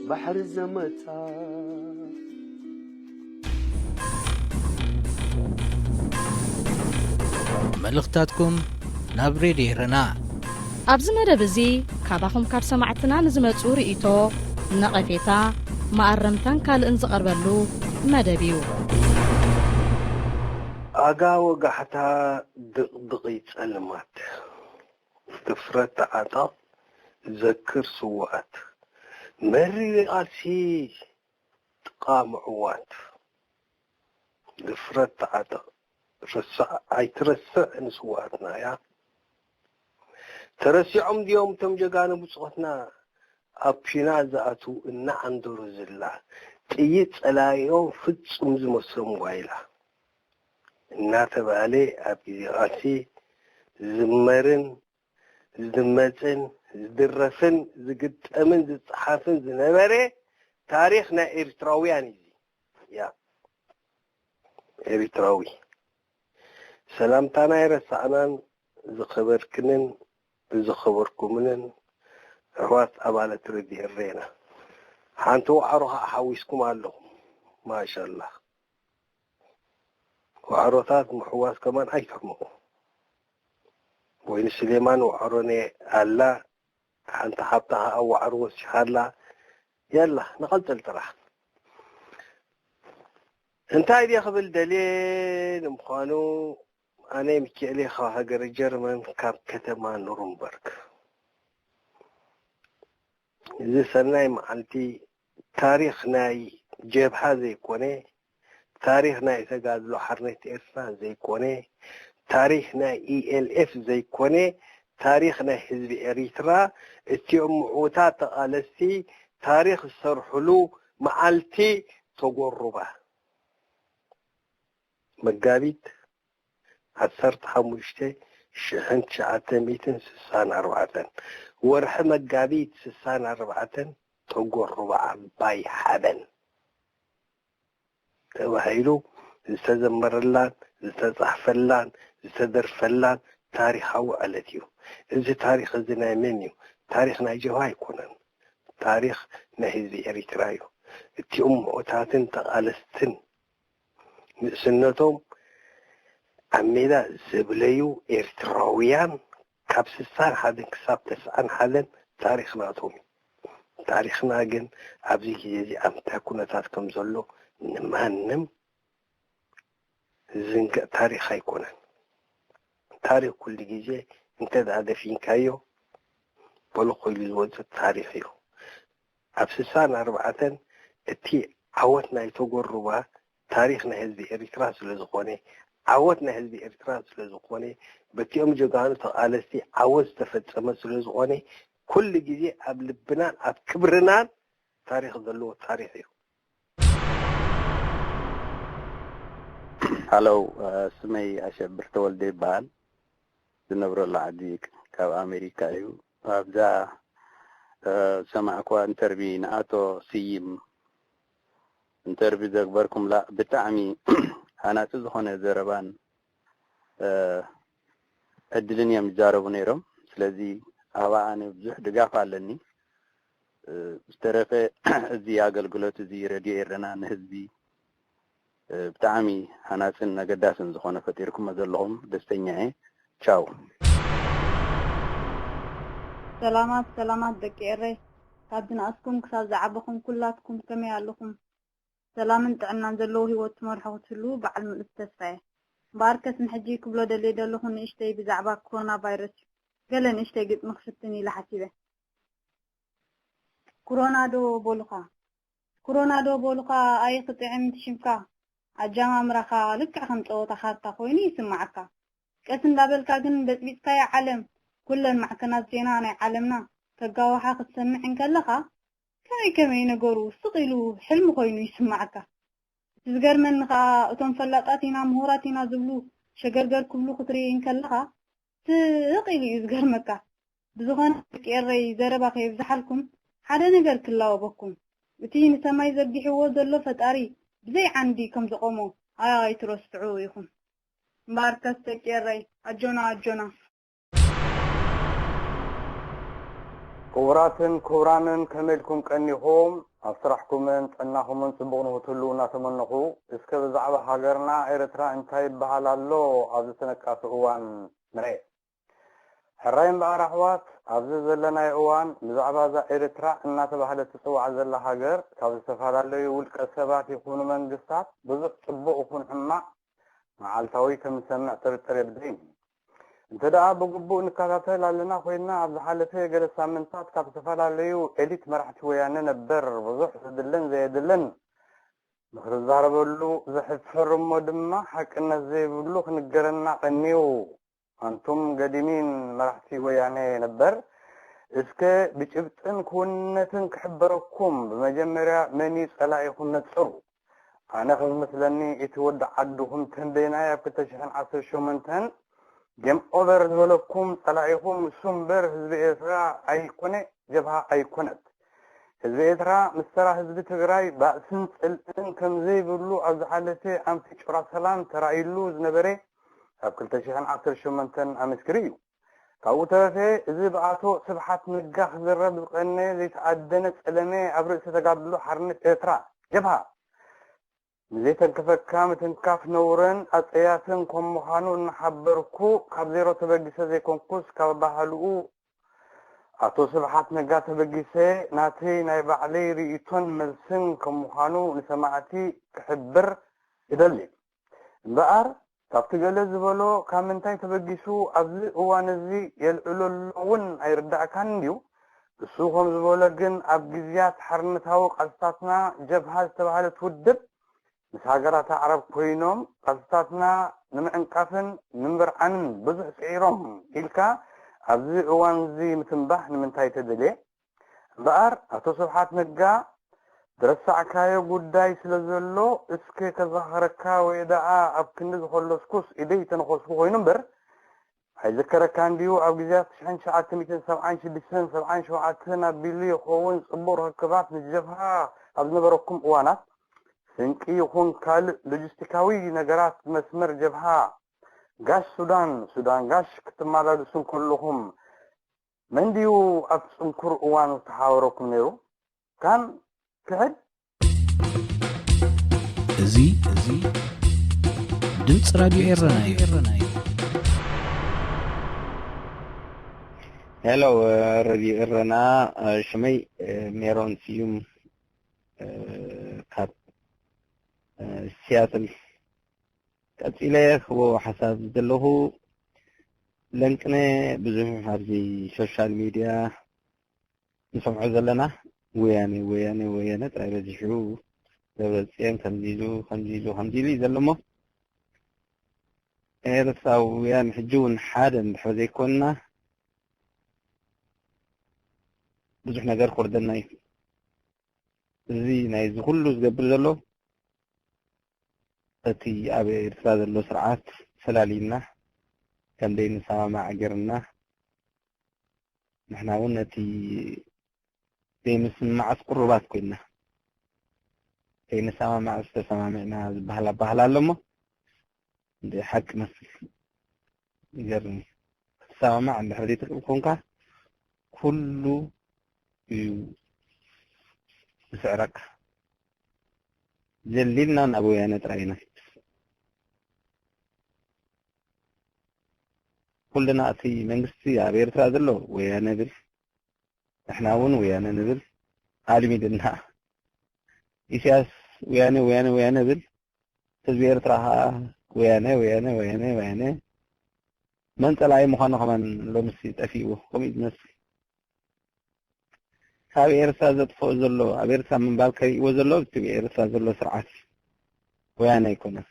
ባሕሪ ዘመታ። መልእኽታትኩም ናብ ሬድዮ ኤረና። ኣብዚ መደብ እዚ ካባኹም ካብ ሰማዕትና ንዝመጹ ርእይቶ፣ ነቐፌታ፣ መኣረምታን ካልእን ዝቐርበሉ መደብ እዩ። ዋጋ ወጋሕታ ድቕድቕ ጸልማት፣ ድፍረት ተዓጠቕ ዘክር ስውኣት፣ መሪር ቃልሲ ጥቓ ምዕዋት፣ ድፍረት ተዓጠቕ ርሳዕ ኣይትረስዕ ንስውኣትና እያ። ተረሲዖም ድዮም እቶም ጀጋኑ ብጾትና ኣብ ኲናት ዝኣትዉ እናዓንደሩ ዝላ ጥይት ጸላኢኦም ፍጹም ዝመስሎም ጓይላ እናተባህለ ኣብ ግዜ ቃልሲ ዝዝመርን ዝድመጽን ዝድረፍን ዝግጠምን ዝጸሓፍን ዝነበረ ታሪኽ ናይ ኤርትራውያን እዩ። ያ ኤርትራዊ ሰላምታና ኣይረሳዕናን። ዝኸበርክንን ዝኸበርኩምንን ኣሕዋት ኣባላት ሬድዮ ኤሬና ሓንቲ ዋዕሮ ከዓ ሓዊስኩም ኣለኹም። ማሻላ ዋዕሮታት ምሕዋስ ከማን ኣይትሕመቑ። ወይኒ ስሌማን ዋዕሮ ነ ኣላ ሓንቲ ሓብታ ከዓ ዋዕሮ ወሲኻ ኣላ። የላ ንቐጽል ጥራሕ። እንታይ ድየ ክብል ደልየ ንምዃኑ ኣነ ሚካኤል ካብ ሃገረ ጀርመን ካብ ከተማ ኑርንበርግ። እዚ ሰናይ መዓልቲ ታሪኽ ናይ ጀብሃ ዘይኮነ፣ ታሪኽ ናይ ተጋድሎ ሓርነት ኤርትራ ዘይኮነ፣ ታሪኽ ናይ ኢኤልኤፍ ዘይኮነ፣ ታሪኽ ናይ ህዝቢ ኤሪትራ፣ እቲኦም ምዑታት ተቓለስቲ ታሪኽ ዝሰርሕሉ መዓልቲ ተጎሩባ። መጋቢት ዓሰርተ ሓሙሽተ ሽሕን ትሽዓተ ሚእትን ስሳን ኣርባዕተን፣ ወርሒ መጋቢት ስሳን ኣርባዕተን ተጎሩባ ዓባይ ሓበን ተባሂሉ ዝተዘመረላን ዝተጻሕፈላን ዝተደርፈላን ታሪኻዊ ዕለት እዩ። እዚ ታሪኽ እዚ ናይ መን እዩ? ታሪኽ ናይ ጀብሃ ኣይኮነን። ታሪኽ ናይ ህዝቢ ኤሪትራ እዩ። እቲኦም ምዑታትን ተቓለስትን ንእስነቶም ኣብ ሜዳ ዘብለዩ ኤርትራውያን ካብ ስሳን ሓደን ክሳብ ተስዓን ሓደን ታሪኽ ናቶም እዩ። ታሪኽና ግን ኣብዚ ግዜ እዚ ኣብ እንታይ ኩነታት ከም ዘሎ ንማንም ዝንገ ታሪኽ ኣይኮነን። ታሪኽ ኩሉ ግዜ እንተ ደኣ ደፊንካዮ በሎ ኮይሉ ዝወጽእ ታሪኽ እዩ። ኣብ ስሳን ኣርባዕተን እቲ ዓወት ናይ ተጎሩባ ታሪኽ ናይ ህዝቢ ኤሪትራ ስለ ዝኾነ፣ ዓወት ናይ ህዝቢ ኤሪትራ ስለ ዝኾነ፣ በቲኦም ጀጋኑ ተቓለስቲ ዓወት ዝተፈጸመ ስለ ዝኾነ፣ ኩሉ ግዜ ኣብ ልብናን ኣብ ክብርናን ታሪኽ ዘለዎ ታሪኽ እዩ። ሃሎ፣ ስመይ ኣሸብር ተወልደ ይበሃል። ዝነብረሉ ዓዲ ካብ ኣሜሪካ እዩ። ኣብዛ ዝሰማዕኩዋ ኢንተርቪ ንኣቶ ስይም ኢንተርቪ ዘግበርኩምላ ብጣዕሚ ሃናፂ ዝኾነ ዘረባን ዕድልን እዮም ይዛረቡ ነይሮም። ስለዚ ኣብኣ ኣነ ብዙሕ ድጋፍ ኣለኒ። ዝተረፈ እዚ ኣገልግሎት እዚ ረድዮ ኤረና ንህዝቢ ብጣዕሚ ሃናፅን ኣገዳስን ዝኾነ ፈጢርኩሞ ዘለኹም ደስተኛ እየ። ቻው። ሰላማት ሰላማት ደቂ ኤረይ፣ ካብ ዝነኣስኩም ክሳብ ዝዓበኹም ኩላትኩም ከመይ ኣለኹም? ሰላምን ጥዕናን ዘለዎ ህይወት ትመርሑ ክትህልዉ በዓል ምሉእ ተስፋ እየ። እምበኣርከስ ንሕጂ ክብሎ ደልየ ዘለኹ ንእሽተይ ብዛዕባ ኮሮና ቫይረስ እዩ። ገለ ንእሽተይ ግጥሚ ክፍትን ኢለ ሓሲበ። ኩሮና ዶ በሉኻ? ኩሮና ዶ በሉኻ? ኣይ ክጥዕም እቲ ሽምካ። ኣጃማምራኻ ልክዕ ከም ጸወታ ካርታ ኮይኑ ይስምዓካ። ቀስ እንዳበልካ ግን በጽቢጽካያ ዓለም። ኩለን ማዕከናት ዜና ናይ ዓለምና ከጋውሓ ክትሰምዕ እንከለኻ፣ ከመይ ከመይ ነገሩ ስቕ ኢሉ ሕልሚ ኮይኑ ይስምዓካ። እቲ ዝገርመኒ ከኣ እቶም ፈላጣት ኢና ምሁራት ኢና ዝብሉ ሸገርገር ክብሉ ክትርኢ እንከለኻ ስቕ ኢሉ እዩ ዝገርመካ። ብዝኾነ ደቂ ኤረይ ዘረባ ከየብዝሓልኩም ሓደ ነገር ክላወበኩም። እቲ ንሰማይ ዘርጊሕዎ ዘሎ ፈጣሪ ብዘይ ዓንዲ ከም ዘቖሞ ኣይትረስዑ ኢኹም። እምበኣርከስ ደቂ ኤረይ ኣጆና ኣጆና። ክቡራትን ክቡራንን ከመይ ኢልኩም ቀኒኹም? ኣብ ስራሕኩምን ጥዕናኹምን ጽቡቕ ንኽትህልዉ እናተመነኹ፣ እስከ ብዛዕባ ሃገርና ኤርትራ እንታይ ይበሃል ኣሎ ኣብዚ ተነቃፊ እዋን ንርኤ። ሕራይ እምበኣር ኣሕዋት፣ ኣብዚ ዘለናዮ እዋን ብዛዕባ እዛ ኤርትራ እናተባህለት ትጽዋዕ ዘላ ሃገር ካብ ዝተፈላለዩ ውልቀ ሰባት ይኹኑ መንግስታት ብዙሕ ጽቡቕ ይኹን ሕማቕ መዓልታዊ ከም ዝሰምዕ ጥርጥር የብለይን። እንተ ደኣ ብግቡእ ንከታተል ኣለና ኮይንና፣ ኣብ ዝሓለፈ ገለ ሳምንታት ካብ ዝተፈላለዩ ኤሊት መራሕቲ ወያነ ነበር ብዙሕ ዝድለን ዘየድለን ንኽንዛረበሉ ዘሕፍር እሞ ድማ ሓቅነት ዘይብሉ ክንገረና ቀንዩ። ኣንቱም ገዲሚን መራሕቲ ወያነ ነበር፣ እስከ ብጭብጥን ክውንነትን ክሕበረኩም፣ ብመጀመርያ መን እዩ ጸላኢኹም ነጽሩ። ኣነ ከም ዝመስለኒ እቲ ወዲ ዓድኹም ተንቤናይ ኣብ ክልተ ሽሕን ዓሰርተ ሸሞንተን ጌም ኦቨር ዝበለኩም ጸላኢኹም እሱ እምበር ህዝቢ ኤርትራ ኣይኮነ፣ ጀብሃ ኣይኮነት። ህዝቢ ኤርትራ ምስ ተራ ህዝቢ ትግራይ ባእስን ጽልእን ከም ዘይብሉ ኣብ ዝሓለፈ ኣንፊ ጩራ ሰላም ተራእዩሉ ዝነበረ ኣብ ክልተ ሽሕን ዓሰርተ ሸሞንተን ኣመስኪሩ እዩ። ካብኡ ተረፈ፣ እዚ ብኣቶ ስብሓት ነጋ ክዝረብ ዝቐነየ ዘይተኣደነ ጸለመ ኣብ ርእሲ ተጋድሎ ሓርነት ኤርትራ፣ ጀብሃ፣ ንዘይተንክፈካ ምትንካፍ ነውርን ኣጸያፍን ከም ምዃኑ እናሓበርኩ፣ ካብ ዜሮ ተበጊሰ ዘይኮንኩስ ካብ ኣባህልኡ ኣቶ ስብሓት ነጋ ተበጊሰ ናተይ ናይ ባዕለይ ርእይቶን መልስን ከም ምዃኑ ንሰማዕቲ ክሕብር እደሊ። እምበኣር ካብቲ ገለ ዝበሎ ካብ ምንታይ ተበጊሱ ኣብዚ እዋን እዚ የልዕሎ ኣሎ እውን ኣይርዳእካን እንድዩ። እሱ ከም ዝበሎ ግን ኣብ ግዝያት ሓርነታዊ ቃልስታትና ጀብሃ ዝተባህለት ውድብ ምስ ሃገራት ኣዕራብ ኮይኖም ቃልስታትና ንምዕንቃፍን ንምብርዓንን ብዙሕ ጽዒሮም ኢልካ ኣብዚ እዋን እዚ ምትንባህ ንምንታይ ተደልየ? እምበኣር ኣቶ ስብሓት ነጋ ዝረሳዕካዮ ጉዳይ ስለ ዘሎ እስከ ከዘኻኽረካ ወይ ደኣ ኣብ ክንዲ ዝኸለስኩስ ኢደይ ተነኸስኩ ኮይኑ እምበር ኣይዝከረካን ድዩ? ኣብ ግዜያት ትሽዓን ትሽዓተ ሚእትን ሰብዓን ሽዱሽተን ሰብዓን ሸውዓተን ኣቢሉ ይኸውን ጽቡቕ ርኽክባት ምስ ጀብሃ ኣብ ዝነበረኩም እዋናት ስንቂ ይኹን ካልእ ሎጂስቲካዊ ነገራት ብመስመር ጀብሃ ጋሽ ሱዳን፣ ሱዳን ጋሽ ክትመላለሱ እንከለኹም መን ድዩ ኣብ ጽንኩር እዋን ዝተሓባበረኩም ነይሩ? ካን ክሕድ? እዚ እዚ ድምፂ ራድዮ ኤረና እዩ። ሄሎ፣ ረድዮ ኤረና፣ ሽመይ ሜሮን ስዩም ካብ ሲያትል። ቀጺለ ክህቦ ሓሳብ ዘለኹ፣ ለንቅነ ብዙሕ ኣብዚ ሶሻል ሚድያ ንሰምዖ ዘለና ወያነ ወያነ ወያነ ጥራይ በዚሑ፣ ደብረጽዮን ከምዚ ኢሉ ከምዚ ኢሉ ከምዚ ኢሉ እዩ ዘሎ እሞ፣ ኤርትራውያን ሕጂ እውን ሓደ እንድሕር ዘይኮንና ብዙሕ ነገር ክወርደና እዩ። እዚ ናይዚ ኩሉ ዝገብር ዘሎ እቲ ኣብ ኤርትራ ዘሎ ስርዓት ፈላልዩና ከም ዘይንሰማማዕ ገይሩና፣ ንሕና እውን ነቲ ዘይምስምማዕስ ቅሩባት ኮይንና፣ ዘይንሰማማዕስ ተሰማሚዕና ዝበሃል ኣበሃህላ ኣሎ እሞ፣ እንደ ሓቂ መስል ይገርም እዩ። ክትሰማማዕ እንድሕር ዘይትኽእል ኮንካ ኩሉ እዩ ዝስዕረካ። ዘሊልና ናብ ወያነ ጥራይ ኢና። ኩልና እቲ መንግስቲ ኣብ ኤርትራ ዘሎ ወያነ ብል፣ ንሕና እውን ወያነ ንብል። ኣልሚድና ኢሳያስ ወያነ ወያነ ወያነ ብል፣ ህዝቢ ኤርትራ ኸዓ ወያነ ወያነ ወያነ ወያነ። መን ጸላኢ ምዃኑ ከማን ሎምስ ጠፊእዎ፣ ከምኡ እዩ ዝመስል። ካብ ኤርትራ ዘጥፍኦ ዘሎ፣ ኣብ ኤርትራ ምንባር ከርእይዎ ዘሎ፣ እቲ ኤርትራ ዘሎ ስርዓት እዩ። ወያነ ኣይኮነን።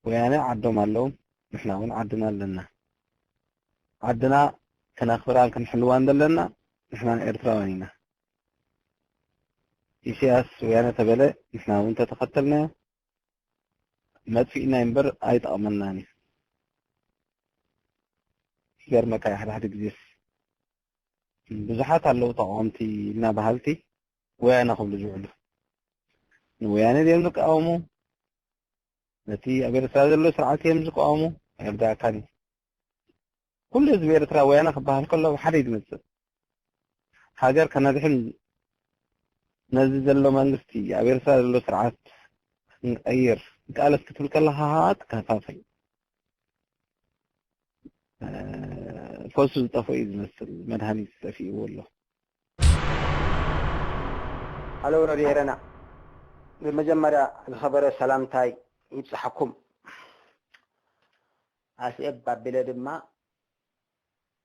ወያነ ዓዶም ኣለዎም፣ ንሕና እውን ዓድና ኣለና። ዓድና ከነኽብራን ክንሕልዋን ዘለና ንሕና ኤርትራውያን ኢና። ኢሳያስ ወያነ ተበለ ንሕና እውን ተተኸተልናዮ መጥፊእና እምበር ኣይጠቕመናን እዩ። ይገርመካ እዩ፣ ሓደ ሓደ ግዜስ ብዙሓት ኣለዉ ተቓወምቲ ኢልና በሃልቲ ወያነ ክብሉ ዝውዕሉ። ንወያነ ድዮም ዝቃወሙ? ነቲ ኣብ ኤርትራ ዘሎ ስርዓት እዮም ዝቃወሙ? ኣይርዳእካን እዩ። ኩሉ ህዝቢ ኤርትራ ወያነ ክበሃል ከሎ ብሓደ እዩ ዝመጽእ። ሃገር ከነድሕን ነዚ ዘሎ መንግስቲ ኣብ ኤርትራ ዘሎ ስርዓት ክንቀይር ንቃለስ ክትብል ከለኻ ትከፋፈል። ፈሱ ዝጠፍኦ እዩ ዝመስል፣ መድሃኒት ጠፊእዎ ኣሎ። ሃሎ ረድዮ ኤረና፣ ብመጀመርያ ዝኸበረ ሰላምታይ ይብጻሕኩም። ኣስኤብ ኣቢለ ድማ፣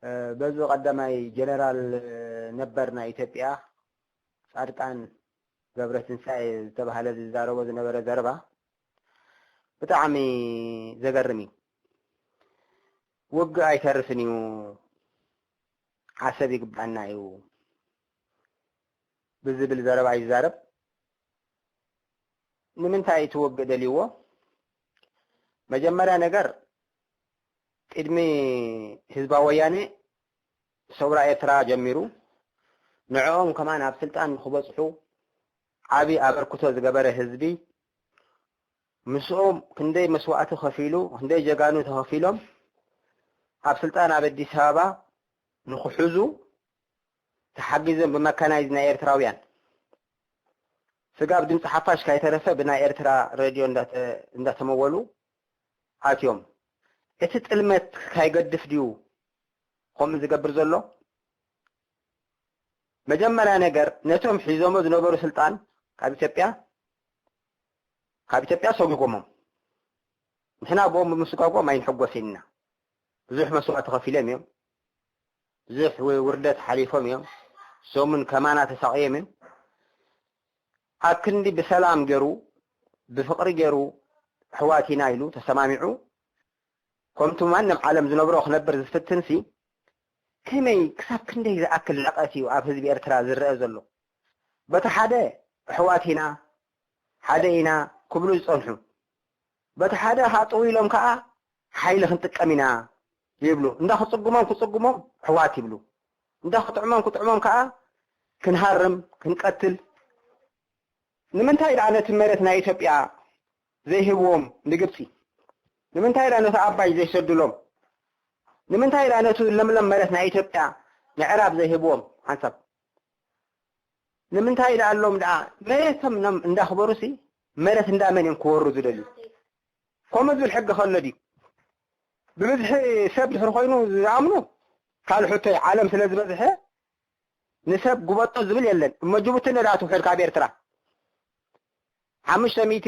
እ፣ በዚ ቀዳማይ ጀነራል፣ እ፣ ነበር ናይ ኢትዮጵያ ጻድቃን ገብረትንሳኤ ዝተባህለ ዝዛረቦ ዝነበረ ዘረባ ብጣዕሚ ዘገርም እዩ። ውግእ ኣይተርፍን እዩ፣ ዓሰብ ይግባና እዩ ብዝብል ዘረባ ይዛረብ። ንምንታይ እቲ ውግእ ደልይዎ? መጀመርያ ነገር፣ ቅድሚ ህዝባዊ ወያነ ሰውራ ኤርትራ ጀሚሩ፣ ንዕኦም ከማን ኣብ ስልጣን ንክበጽሑ ዓቢ ኣበርክቶ ዝገበረ ህዝቢ፣ ምስኦም ክንደይ መስዋእቲ ከፊሉ፣ ክንደይ ጀጋኑ ተኸፊሎም ኣብ ስልጣን ኣብ ኣዲስ ኣበባ ንክሕዙ ተሓጊዞም ብመካናይዝ ናይ ኤርትራውያን፣ ስጋብ ድምፂ ሓፋሽ ካይተረፈ ብናይ ኤርትራ ሬድዮ እንዳተ-፣ እንዳተመወሉ ኣትዮም። እቲ ጥልመት ካይገድፍ ድዩ ከምኡ ዝገብር ዘሎ? መጀመርያ ነገር፣ ነቶም ሒዞሞ ዝነበሩ ስልጣን ካብ ኢትዮጵያ፣ ካብ ኢትዮጵያ ሰጒጎሞም። ንሕና ብኦም ብምስጓጎም ኣይንሕጎስን ኢና። ብዙሕ መስዋእቲ ከፊሎም እዮም። ብዙሕ ው-፣ ውርደት ሓሊፎም እዮም። ሰሙን ከማና ተሳቕዮም እዮም። ኣብ ክንዲ ብሰላም ገይሩ፣ ብፍቕሪ ገይሩ፣ ኣሕዋት ኢና ኢሉ ተሰማሚዑ፣ ከምቲ ማንም ዓለም ዝነብሮ ክነብር ዝፍትንሲ፣ ከመይ ክሳብ ክንደይ ዝኣክል ንዕቀት እዩ ኣብ ህዝቢ ኤርትራ ዝረአ ዘሎ? በቲ ሓደ ኣሕዋት ኢና፣ ሓደ ኢና ክብሉ ዝጸንሑ፣ በቲ ሓደ ከዓ ጥው ኢሎም ከዓ ሓይሊ ክንጥቀም ኢና ይብሉ። እንዳ ክጽጉሞም ክጽጉሞም ኣሕዋት ይብሉ፣ እንዳ ክጥዕሞም ክጥዕሞም ከዓ ክንሃርም፣ ክንቀትል። ንምንታይ ደኣ ነቲ መሬት ናይ ኢትዮጵያ ዘይህብዎም ንግብጺ? ንምንታይ ደኣ ነቲ ኣባይ ዘይሰድሎም? ንምንታይ ደኣ ነቲ ለምለም መሬት ናይ ኢትዮጵያ ንዕራብ ዘይህብዎም ሓንሳብ? ንምንታይ ደኣ ኣሎም ደኣ መሬቶም ኖም እንዳኽበሩሲ መሬት እንዳመን እዮም ክወሩ ዝደልዩ? ከምኡ ዝብል ሕጊ ከሎ ድዩ? ብብዝሒ ሰብ ድሕሪ ኮይኑ ዝኣምኑ ካልእ ሕቶ እዩ። ዓለም ስለ ዝበዝሐ ንሰብ ጉበጦ ዝብል የለን። እሞ ጅቡቲ እንዳ ትውሕድ ካብ ኤርትራ ሓሙሽተ ሚእቲ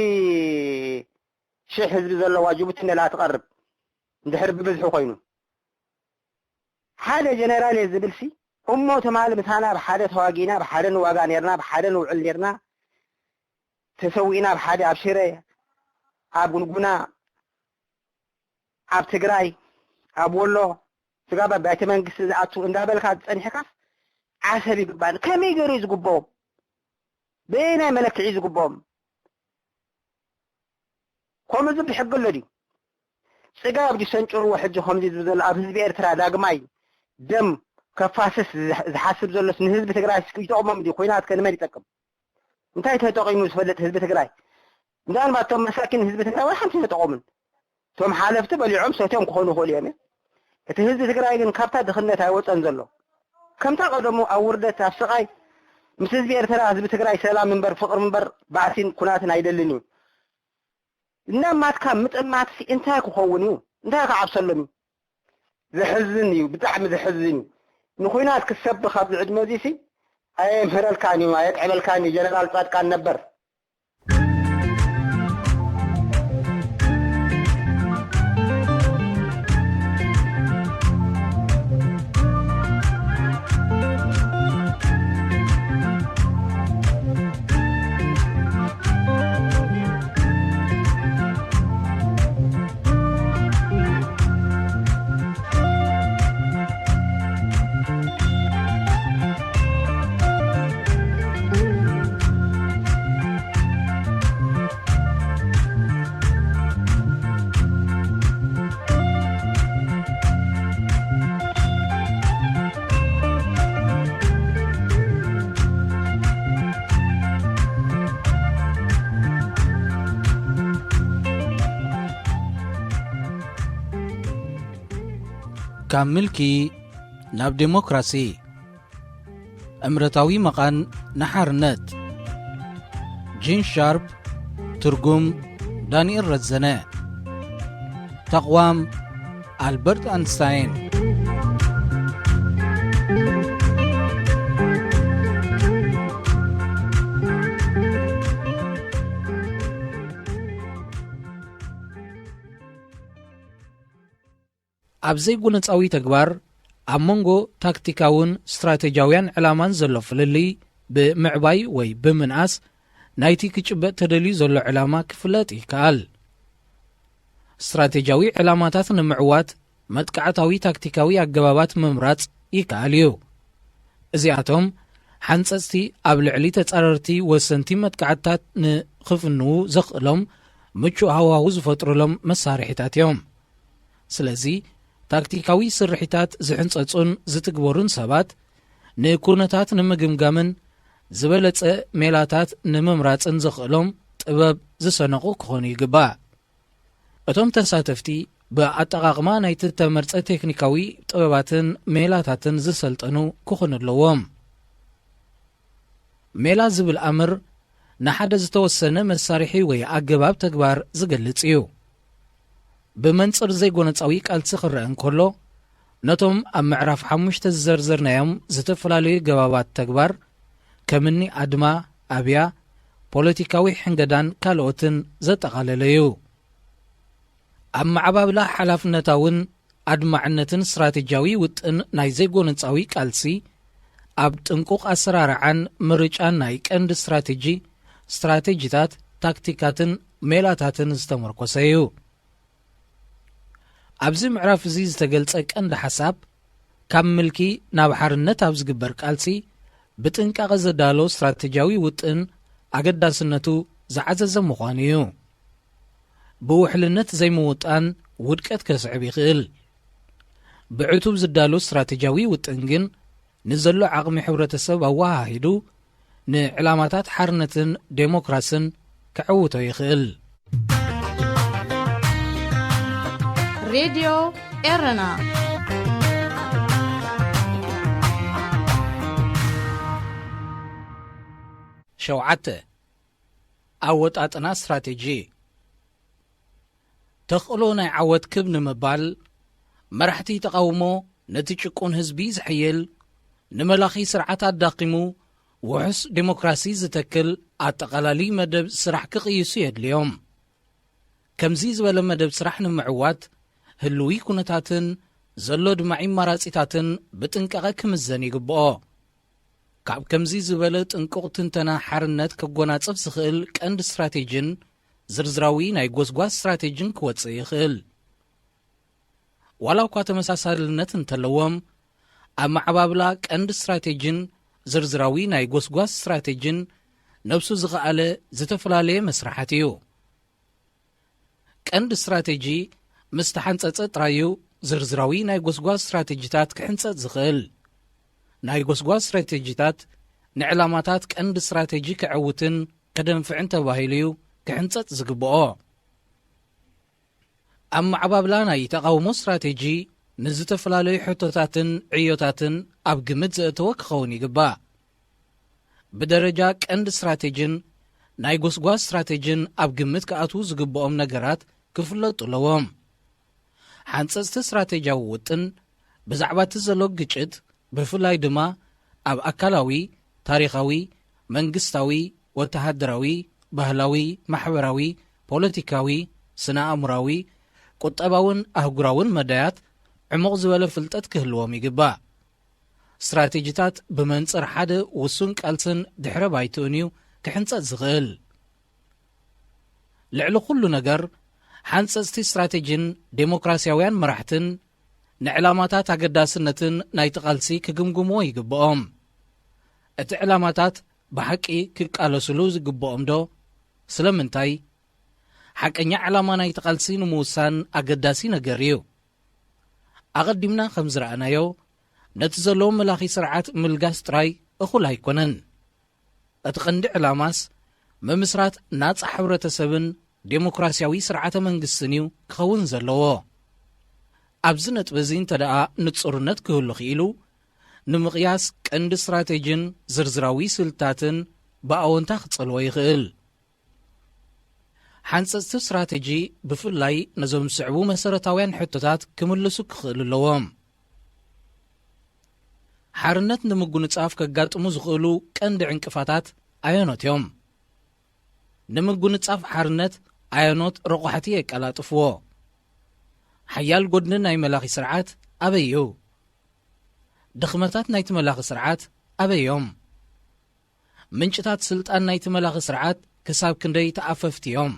ሺሕ ህዝቢ ዘለዋ ጅቡቲ እንዳ ትቐርብ እንድሕር ብብዝሒ ኮይኑ ሓደ ጀነራል እየ ዝብልሲ፣ እሞ ትማሊ ምሳና ብሓደ ተዋጊና፣ ብሓደ ንዋጋ ነርና፣ ብሓደ ንውዕል ነርና፣ ተሰዊእና ብሓደ ኣብ ሽረ፣ ኣብ ጉንጉና፣ ኣብ ትግራይ፣ ኣብ ወሎ፣ ስጋብ ኣብ ቤተ መንግስቲ ዝኣቱ እንዳበልካ ዝጸኒሕካስ ዓሰብ ይግባን። ከመይ ገይሩ እዩ ዝግብኦም? በየናይ መለክዒ ዝግብኦም? ከምኡ ዝብል ሕጊ ኣሎ ድዩ? ጽጋብ ድዩ ሰንጭርዎ ሕጂ ከምዚ ዝብል ዘሎ ኣብ ህዝቢ ኤርትራ ዳግማይ ደም ከፋስስ ዝሕ-፣ ዝሓስብ ዘሎስ ንህዝቢ ትግራይ እስኪ ይጠቕሞም ድዩ? ኲናት ከ ንመን ይጠቅም? እንታይ ተጠቒሙ ዝፈልጥ ህዝቢ ትግራይ? እንዳልባት እቶም መሳኪን ህዝቢ ትግራይ ወላ ሓንቲ ተጠቐሙን። እቶም ሓለፍቲ በሊዖም ሰትዮም ክኾኑ ይኽእሉ እዮም። እቲ ህዝቢ ትግራይ ግን ካብታ ድኽነት ኣይወፀን ዘሎ። ከምታ ቀደሙ ኣብ ውርደት፣ ኣብ ስቓይ፣ ምስ ህዝቢ ኤርትራ፣ ህዝቢ ትግራይ ሰላም እምበር ፍቕሪ እምበር ባእሲን ኩናትን ኣይደልን እዩ። እናማትካ ምጥማትሲ እንታይ ክኸውን እዩ? እንታይ ክዓብሰሎም እዩ? ዘሕዝን እዩ፣ ብጣዕሚ ዘሕዝን እዩ። ንኹናት ክሰብኽ ኣብዚ ዕድመ እዚሲ ኣየምህረልካን እዩ፣ ኣየጥዕመልካን እዩ። ጀነራል ጻድቃን ነበር። ካብ ምልኪ ናብ ዴሞክራሲ፣ እምነታዊ መቓን ንሓርነት። ጂን ሻርፕ፣ ትርጉም ዳንኤል ረዘነ፣ ተቕዋም ኣልበርት ኣንስታይን። ኣብ ዘይጎነጻዊ ተግባር፣ ኣብ መንጎ ታክቲካውን ስትራቴጂያውያን ዕላማን ዘሎ ፍልልይ ብምዕባይ ወይ ብምንኣስ፣ ናይቲ ክጭበጥ ተደልዩ ዘሎ ዕላማ ክፍለጥ ይከኣል። ስትራቴጂያዊ ዕላማታት ንምዕዋት መጥቃዕታዊ ታክቲካዊ ኣገባባት ምምራጽ ይከኣል እዩ። እዚኣቶም ሓንጸጽቲ ኣብ ልዕሊ ተጻረርቲ ወሰንቲ መጥቃዕትታት ንኽፍንዉ ዘኽእሎም ምቹእ ሃዋሁ ዝፈጥሩሎም መሳርሒታት እዮም። ስለዚ፣ ታክቲካዊ ስርሒታት ዝሕንጸጹን ዝትግበሩን ሰባት፣ ንኩነታት ንምግምጋምን ዝበለጸ ሜላታት ንምምራጽን ዘኽእሎም ጥበብ ዝሰነቑ ክኾኑ ይግባእ። እቶም ተሳተፍቲ፣ ብኣጠቓቕማ ናይቲ እተመርጸ ቴክኒካዊ ጥበባትን ሜላታትን ዝሰልጠኑ ክኾኑ ኣለዎም። ሜላ ዝብል ኣምር፣ ንሓደ ዝተወሰነ መሳርሒ ወይ ኣገባብ ተግባር ዝገልጽ እዩ። ብመንጽር ዘይጎነጻዊ ቃልሲ ክረአ እንከሎ፣ ነቶም ኣብ ምዕራፍ ሓሙሽተ ዝዘርዘርናዮም ዝተፈላለዩ ገባባት ተግባር፣ ከምኒ ኣድማ፣ ኣብያ፣ ፖለቲካዊ ሕንገዳን ካልኦትን ዘጠቓለለ እዩ። ኣብ መዓባብላ ሓላፍነታውን ኣድማዕነትን ስትራቴጂያዊ ውጥን ናይ ዘይጎነጻዊ ቃልሲ፣ ኣብ ጥንቁቕ ኣሰራርዓን ምርጫን ናይ ቀንዲ ስትራቴጂ፣ ስትራቴጂታት፣ ታክቲካትን ሜላታትን ዝተመርኮሰ እዩ። ኣብዚ ምዕራፍ እዚ ዝተገልጸ ቀንዲ ሓሳብ፣ ካብ ምልኪ ናብ ሓርነት ኣብ ዝግበር ቃልሲ ብጥንቃቐ ዘዳሎ ስትራቴጂያዊ ውጥን ኣገዳስነቱ ዝዓዘዘ ምዃኑ እዩ። ብውሕልነት ዘይምውጣን ውድቀት ከስዕብ ይኽእል። ብዕቱብ ዝዳሎ ስትራቴጂያዊ ውጥን ግን፣ ንዘሎ ዓቕሚ ሕብረተሰብ ኣወሃሂዱ ንዕላማታት ሓርነትን ዴሞክራስን ከዕውቶ ይኽእል። ሬድዮ ኤረና። ሸውዓተ፣ ኣወጣጥና ስትራቴጂ። ተኽእሎ ናይ ዓወት ክብ ንምባል፣ መራሕቲ ተቓውሞ ነቲ ጭቁን ህዝቢ ዝሕይል፣ ንመላኺ ስርዓት ኣዳኺሙ ውሑስ ዴሞክራሲ ዝተክል ኣጠቓላሊ መደብ ስራሕ ክቕይሱ የድልዮም። ከምዚ ዝበለ መደብ ስራሕ ንምዕዋት፣ ህልዊ ኩነታትን ዘሎ ኣድማዒ ኣማራጺታትን ብጥንቃቐ ክምዘን ይግብኦ። ካብ ከምዚ ዝበለ ጥንቁቕ ትንተና ሓርነት ከጎናጽፍ ዝኽእል ቀንዲ ስትራቴጂን ዝርዝራዊ ናይ ጎስጓስ ስትራቴጂን ክወጽእ ይኽእል። ዋላ እኳ ተመሳሳልነት እንተለዎም፣ ኣብ መዓባብላ ቀንዲ ስትራቴጂን ዝርዝራዊ ናይ ጎስጓስ ስትራቴጂን ነብሱ ዝኸኣለ ዝተፈላለየ መስርሓት እዩ። ቀንዲ ስትራቴጂ ምስ ተሓንጸጸ ጥራይ እዩ ዝርዝራዊ ናይ ጎስጓስ ስትራቴጂታት ክሕንጸጽ ዝኽእል። ናይ ጎስጓስ ስትራቴጂታት ንዕላማታት ቀንዲ ስትራቴጂ ከዐውትን ከደንፍዕን ተባሂሉ እዩ ክሕንጸጽ ዝግብኦ። ኣብ ማዕባብላ ናይ ተቓውሞ ስትራቴጂ ንዝተፈላለዩ ሕቶታትን ዕዮታትን ኣብ ግምት ዘእተወ ክኸውን ይግባእ። ብደረጃ ቀንዲ ስትራቴጂን ናይ ጎስጓስ ስትራቴጂን ኣብ ግምት ክኣትዉ ዝግብኦም ነገራት ክፍለጡ ኣለዎም። ሓንጸጽቲ ስትራቴጂያዊ ውጥን ብዛዕባ እቲ ዘሎ ግጭት፣ ብፍላይ ድማ ኣብ ኣካላዊ፣ ታሪኻዊ፣ መንግስታዊ፣ ወተሃደራዊ፣ ባህላዊ፣ ማሕበራዊ፣ ፖለቲካዊ፣ ስነ ኣእምራዊ፣ ቁጠባውን ኣህጉራውን መዳያት ዕሙቕ ዝበለ ፍልጠት ክህልዎም ይግባእ። ስትራቴጂታት ብመንጽር ሓደ ውሱን ቃልስን ድሕረ ባይትኡን እዩ ክሕንጸጽ ዝኽእል። ልዕሊ ኩሉ ነገር፣ ሓንጸጽቲ ስትራቴጂን ዴሞክራሲያውያን መራሕትን ንዕላማታት ኣገዳስነትን ናይቲ ቃልሲ ክግምግምዎ ይግብኦም። እቲ ዕላማታት ብሓቂ ክቃለሱሉ ዝግብኦም ዶ? ስለምንታይ? ሓቀኛ ዕላማ ናይቲ ቃልሲ ንምውሳን ኣገዳሲ ነገር እዩ። ኣቐዲምና ከም ዝረኣናዮ፣ ነቲ ዘሎ መላኺ ስርዓት ምልጋስ ጥራይ እኹል ኣይኮነን። እቲ ቀንዲ ዕላማስ፣ ምምስራት ናጻ ሕብረተሰብን ዴሞክራሲያዊ ስርዓተ መንግስትን እዩ ክኸውን ዘለዎ። ኣብዚ ነጥቢ እዚ እንተ ደኣ ንጹርነት ክህሉ ክኢሉ፣ ንምቕያስ ቀንዲ ስትራቴጂን ዝርዝራዊ ስልትታትን ብኣወንታ ክጸልዎ ይኽእል። ሓንጸጽቲ ስትራቴጂ ብፍላይ ነዞም ዝስዕቡ መሰረታውያን ሕቶታት ክምልሱ ክኽእሉ ኣለዎም። ሓርነት ንምጉንጻፍ ከጋጥሙ ዝኽእሉ ቀንዲ ዕንቅፋታት ኣየኖት እዮም? ንምጉንጻፍ ሓርነት ኣየኖት ረቋሕቲ የቀላጥፍዎ? ሓያል ጎድኒ ናይ መላኺ ስርዓት ኣበይ እዩ? ድኽመታት ናይቲ መላኺ ስርዓት ኣበይ እዮም? ምንጭታት ስልጣን ናይቲ መላኺ ስርዓት ክሳብ ክንደይ ተኣፈፍቲ እዮም?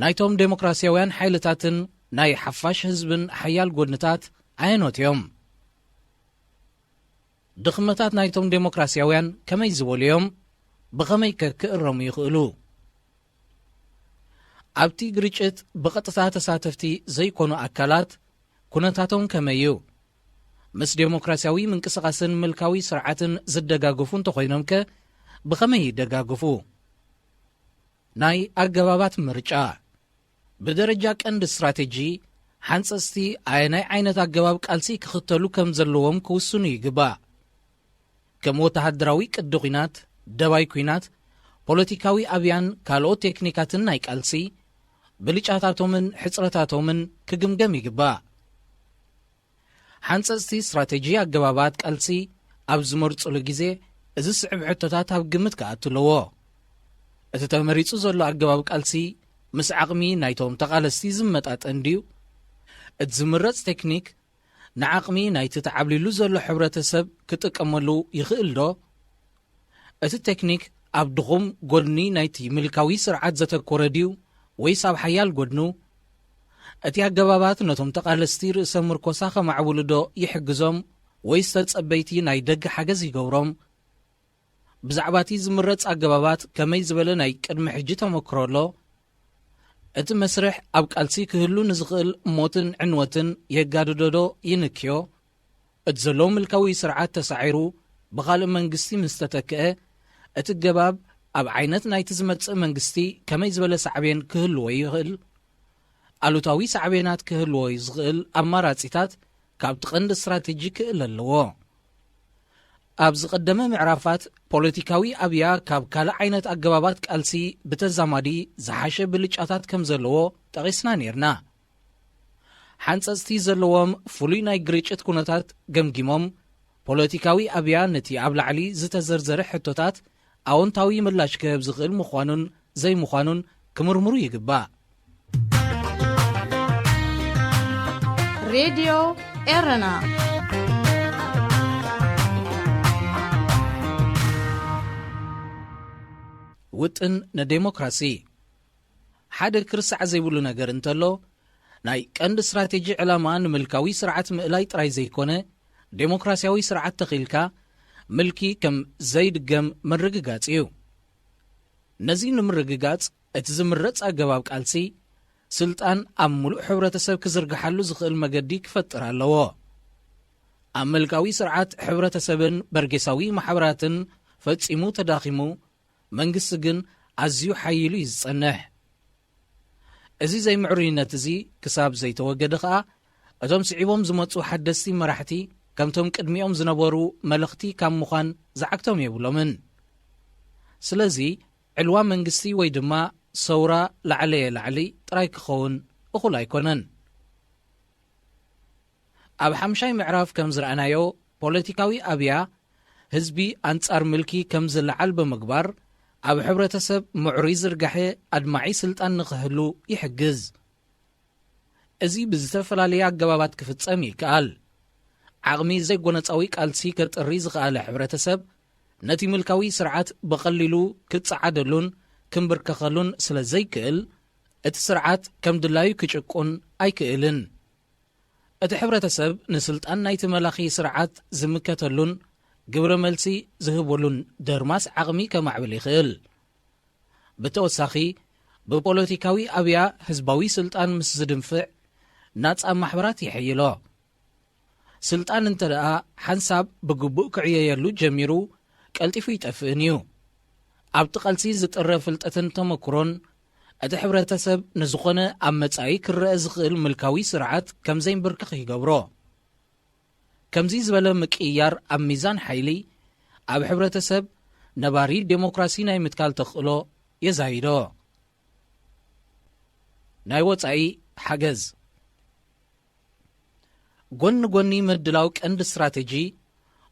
ናይቶም ዴሞክራሲያውያን ሓይልታትን ናይ ሓፋሽ ህዝብን ሓያል ጎድንታት ኣየኖት እዮም? ድኽመታት ናይቶም ዴሞክራሲያውያን ከመይ ዝበሉ እዮም? ብኸመይ ከ ክእረሙ ይኽእሉ? ኣብቲ ግርጭት ብቐጥታ ተሳተፍቲ ዘይኮኑ ኣካላት ኩነታቶም ከመይ እዩ? ምስ ዴሞክራሲያዊ ምንቅስቓስን ምልካዊ ስርዓትን ዝደጋገፉ እንተኾይኖም ከ ብኸመይ ይደጋገፉ? ናይ ኣገባባት ምርጫ። ብደረጃ ቀንዲ ስትራቴጂ፣ ሓንጸጽቲ ኣየናይ ዓይነት ኣገባብ ቃልሲ ክኽተሉ ከም ዘለዎም ክውስኑ ይግባእ። ከም ወተሃደራዊ ቅዲ ኲናት፣ ደባይ ኲናት፣ ፖለቲካዊ ኣብያን ካልኦት ቴክኒካትን ናይ ቃልሲ፣ ብልጫታቶምን ሕጽረታቶምን ክግምገም ይግባእ። ሓንጸጽቲ ስትራቴጂ ኣገባባት ቃልሲ ኣብ ዝመርጹሉ ግዜ፣ እዚ ስዕብ ሕቶታት ኣብ ግምት ክኣቱ ኣለዎ። እቲ ተመሪጹ ዘሎ ኣገባብ ቃልሲ ምስ ዓቕሚ ናይቶም ተቓለስቲ ዝመጣጠን ድዩ? እቲ ዝምረጽ ቴክኒክ ንዓቕሚ ናይቲ ተዓብሊሉ ዘሎ ሕብረተሰብ ክጥቀመሉ ይኽእል ዶ? እቲ ቴክኒክ ኣብ ድኹም ጎድኒ ናይቲ ምልካዊ ስርዓት ዘተኮረ ድዩ ወይስ ኣብ ሓያል ጎድኑ? እቲ ኣገባባት ነቶም ተቓለስቲ ርእሰ ምርኮሳ ከማዕብሉ ዶ ይሕግዞም ወይስ ተጸበይቲ ናይ ደገ ሓገዝ ይገብሮም? ብዛዕባ እቲ ዝምረጽ ኣገባባት ከመይ ዝበለ ናይ ቅድሚ ሕጂ ተመክሮ ኣሎ? እቲ መስርሕ ኣብ ቃልሲ ክህሉ ንዝኽእል ሞትን ዕንወትን የጋድዶ ዶ ይንክዮ? እቲ ዘሎ ምልካዊ ስርዓት ተሳዒሩ ብኻልእ መንግስቲ ምስ ተተክአ፣ እቲ ገባብ ኣብ ዓይነት ናይቲ ዝመጽእ መንግስቲ ከመይ ዝበለ ሳዕቤን ክህልዎ ይኽእል? ኣሉታዊ ሳዕቤናት ክህልዎ ዝኽእል ኣማራጺታት ካብቲ ቀንዲ ስትራቴጂ ክእለ ኣለዎ። ኣብ ዝቐደመ ምዕራፋት፣ ፖለቲካዊ ኣብያ ካብ ካልእ ዓይነት ኣገባባት ቃልሲ ብተዛማዲ ዝሓሸ ብልጫታት ከም ዘለዎ ጠቒስና ኔርና። ሓንጸጽቲ ዘለዎም ፍሉይ ናይ ግርጭት ኩነታት ገምጊሞም፣ ፖለቲካዊ ኣብያ ነቲ ኣብ ላዕሊ ዝተዘርዘረ ሕቶታት ኣወንታዊ ምላሽ ክህብ ዝኽእል ምዃኑን ዘይምዃኑን ክምርምሩ ይግባእ። ሬድዮ ኤረና። ውጥን ንዴሞክራሲ። ሓደ ክርሳዕ ዘይብሉ ነገር እንተሎ፣ ናይ ቀንዲ ስትራቴጂ ዕላማ ንምልካዊ ስርዓት ምእላይ ጥራይ ዘይኮነ፣ ዴሞክራሲያዊ ስርዓት ተኺልካ ምልኪ ከም ዘይድገም ምርግጋጽ እዩ። ነዚ ንምርግጋጽ፣ እቲ ዝምረጽ ኣገባብ ቃልሲ፣ ስልጣን ኣብ ምሉእ ሕብረተሰብ ክዝርግሓሉ ዝኽእል መገዲ ክፈጥር ኣለዎ። ኣብ ምልካዊ ስርዓት፣ ሕብረተሰብን በርጌሳዊ ማሕበራትን ፈጺሙ ተዳኺሙ፣ መንግስቲ ግን ኣዝዩ ሓይሉ እዩ ዝጸንሕ። እዚ ዘይምዕሩይነት እዚ ክሳብ ዘይተወገደ ኸኣ፣ እቶም ስዒቦም ዝመጹ ሓደስቲ መራሕቲ፣ ከምቶም ቅድሚኦም ዝነበሩ መለኽቲ ካብ ምዃን ዝዓግቶም የብሎምን። ስለዚ፣ ዕልዋ መንግስቲ ወይ ድማ ሰውራ ላዕለየ ላዕሊ ጥራይ ክኸውን እኹል ኣይኮነን። ኣብ ሓምሻይ ምዕራፍ ከም ዝረኣናዮ፣ ፖለቲካዊ ኣብያ፣ ህዝቢ ኣንጻር ምልኪ ከም ዝለዓል ብምግባር፣ ኣብ ሕብረተሰብ ምዕሩይ ዝርጋሐ ኣድማዒ ስልጣን ንኽህሉ ይሕግዝ። እዚ ብዝተፈላለየ ኣገባባት ክፍጸም ይከኣል። ዓቕሚ ዘይጎነጻዊ ቃልሲ ከጥሪ ዝኸኣለ ሕብረተሰብ፣ ነቲ ምልካዊ ስርዓት ብቐሊሉ ክጸዓደሉን ክምብርከኸሉን ስለ ዘይክእል፣ እቲ ስርዓት ከም ድላዩ ክጭቁን ኣይክእልን። እቲ ሕብረተሰብ ንስልጣን ናይቲ መላኺ ስርዓት ዝምከተሉን ግብረ መልሲ ዝህበሉን ደርማስ ዓቕሚ ከማዕብል ይኽእል። ብተወሳኺ፣ ብፖለቲካዊ ኣብያ ህዝባዊ ስልጣን ምስ ዝድንፍዕ፣ ናጻ ማሕበራት ይሕይሎ። ስልጣን እንተ ደኣ ሓንሳብ ብግቡእ ክዕየየሉ ጀሚሩ፣ ቀልጢፉ ይጠፍእን እዩ። ኣብቲ ቃልሲ ዝጥረ ፍልጠትን ተመክሮን፣ እቲ ሕብረተሰብ ንዝኾነ ኣብ መጻኢ ክረአ ዝኽእል ምልካዊ ስርዓት ከም ዘይንብርክኽ ይገብሮ። ከምዚ ዝበለ ምቅይያር ኣብ ሚዛን ሓይሊ፣ ኣብ ሕብረተሰብ ነባሪ ዴሞክራሲ ናይ ምትካል ተኽእሎ የዛይዶ። ናይ ወጻኢ ሓገዝ። ጎኒ ጎኒ ምድላው ቀንዲ ስትራተጂ፣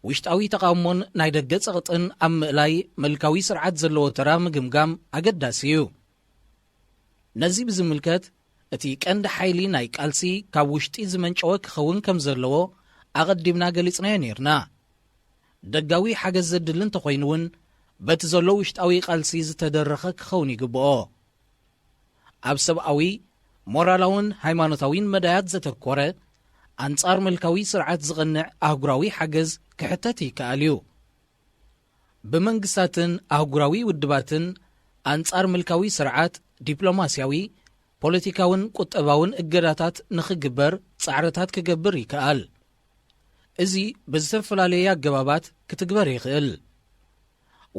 ውሽጣዊ ተቓውሞን ናይ ደገ ጸቕጥን ኣብ ምእላይ ምልካዊ ስርዓት ዘለዎ ተራ ምግምጋም ኣገዳሲ እዩ። ነዚ ብዝምልከት፣ እቲ ቀንዲ ሓይሊ ናይ ቃልሲ ካብ ውሽጢ ዝመንጨወ ክኸውን ከም ዘለዎ ኣቐዲምና ገሊጽናዮ ነይርና። ደጋዊ ሓገዝ ዘድሊ እንተኾይኑ እውን፣ በቲ ዘሎ ውሽጣዊ ቃልሲ ዝተደረኸ ክኸውን ይግብኦ። ኣብ ሰብኣዊ፣ ሞራላውን ሃይማኖታዊን መዳያት ዘተኮረ፣ ኣንጻር ምልካዊ ስርዓት ዝቐንዕ ኣህጉራዊ ሓገዝ ክሕተት ይከኣል እዩ። ብመንግስታትን ኣህጉራዊ ውድባትን ኣንጻር ምልካዊ ስርዓት ዲፕሎማስያዊ፣ ፖለቲካውን ቁጠባውን እገዳታት ንኽግበር ጻዕርታት ክገብር ይከኣል። እዚ ብዝተፈላለየ ኣገባባት ክትግበር ይኽእል።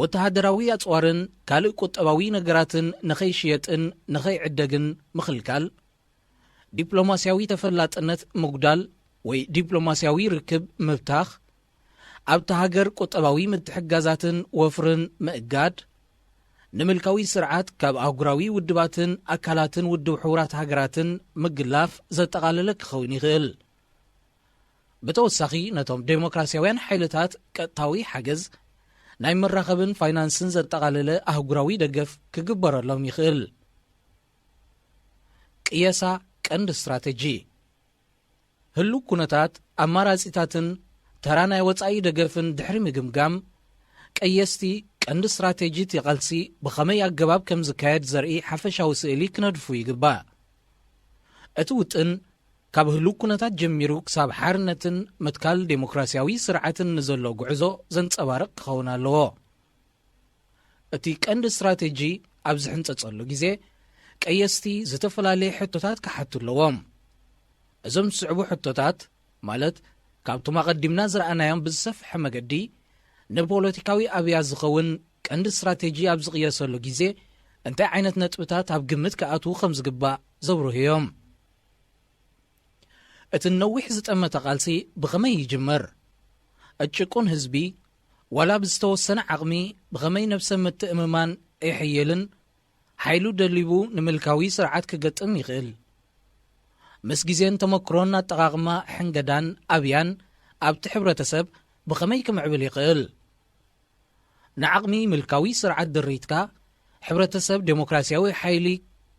ወተሃደራዊ ኣጽዋርን ካልእ ቁጠባዊ ነገራትን ንኸይሽየጥን ንኸይዕደግን ምኽልካል፣ ዲፕሎማስያዊ ተፈላጥነት ምጉዳል ወይ ዲፕሎማስያዊ ርክብ ምብታኽ፣ ኣብታ ሃገር ቁጠባዊ ምትሕግጋዛትን ወፍርን ምእጋድ፣ ንምልካዊ ስርዓት ካብ ኣህጉራዊ ውድባትን ኣካላትን ውድብ ሕቡራት ሃገራትን ምግላፍ ዘጠቓለለ ክኸውን ይኽእል። ብተወሳኺ፣ ነቶም ዴሞክራስያውያን ሓይልታት ቀጥታዊ ሓገዝ፣ ናይ መራኸብን ፋይናንስን ዘጠቓለለ ኣህጉራዊ ደገፍ ክግበረሎም ይኽእል። ቅየሳ ቀንዲ ስትራተጂ። ህሉው ኩነታት፣ ኣማራጺታትን ተራ ናይ ወጻኢ ደገፍን ድሕሪ ምግምጋም፣ ቀየስቲ ቀንዲ ስትራተጂ እቲ ቃልሲ ብኸመይ ኣገባብ ከም ዝካየድ ዘርኢ ሓፈሻዊ ስእሊ ክነድፉ ይግባእ። እቲ ውጥን ካብ ህሉው ኩነታት ጀሚሩ ክሳብ ሓርነትን ምትካል ዴሞክራስያዊ ስርዓትን ንዘሎ ጉዕዞ ዘንጸባርቕ ክኸውን ኣለዎ። እቲ ቀንዲ ስትራተጂ ኣብ ዝሕንጸጸሉ ግዜ፣ ቀየስቲ ዝተፈላለየ ሕቶታት ክሓቱ ኣለዎም። እዞም ዝስዕቡ ሕቶታት፣ ማለት ካብቶም ኣቐዲምና ዝረኣናዮም ብዝሰፍሐ መገዲ፣ ንፖለቲካዊ ኣብያ ዝኸውን ቀንዲ ስትራተጂ ኣብ ዝቕየሰሉ ግዜ፣ እንታይ ዓይነት ነጥብታት ኣብ ግምት ክኣትዉ ከም ዝግባእ ዘብርሁ እዮም። እቲ ነዊሕ ዝጠመተ ቃልሲ ብኸመይ ይጅመር? እቲ ጭቁን ህዝቢ፣ ዋላ ብዝተወሰነ ዓቕሚ፣ ብኸመይ ነብሰ ምትእምማን የሐይልን ሓይሉ ደሊቡ ንምልካዊ ስርዓት ክገጥም ይኽእል? ምስ ግዜን ተመክሮን ኣጠቓቕማ ሕንገዳን ኣብያን ኣብቲ ሕብረተሰብ ብኸመይ ክምዕብል ይኽእል? ንዓቕሚ ምልካዊ ስርዓት ድሪትካ፣ ሕብረተሰብ ዴሞክራስያዊ ሓይሊ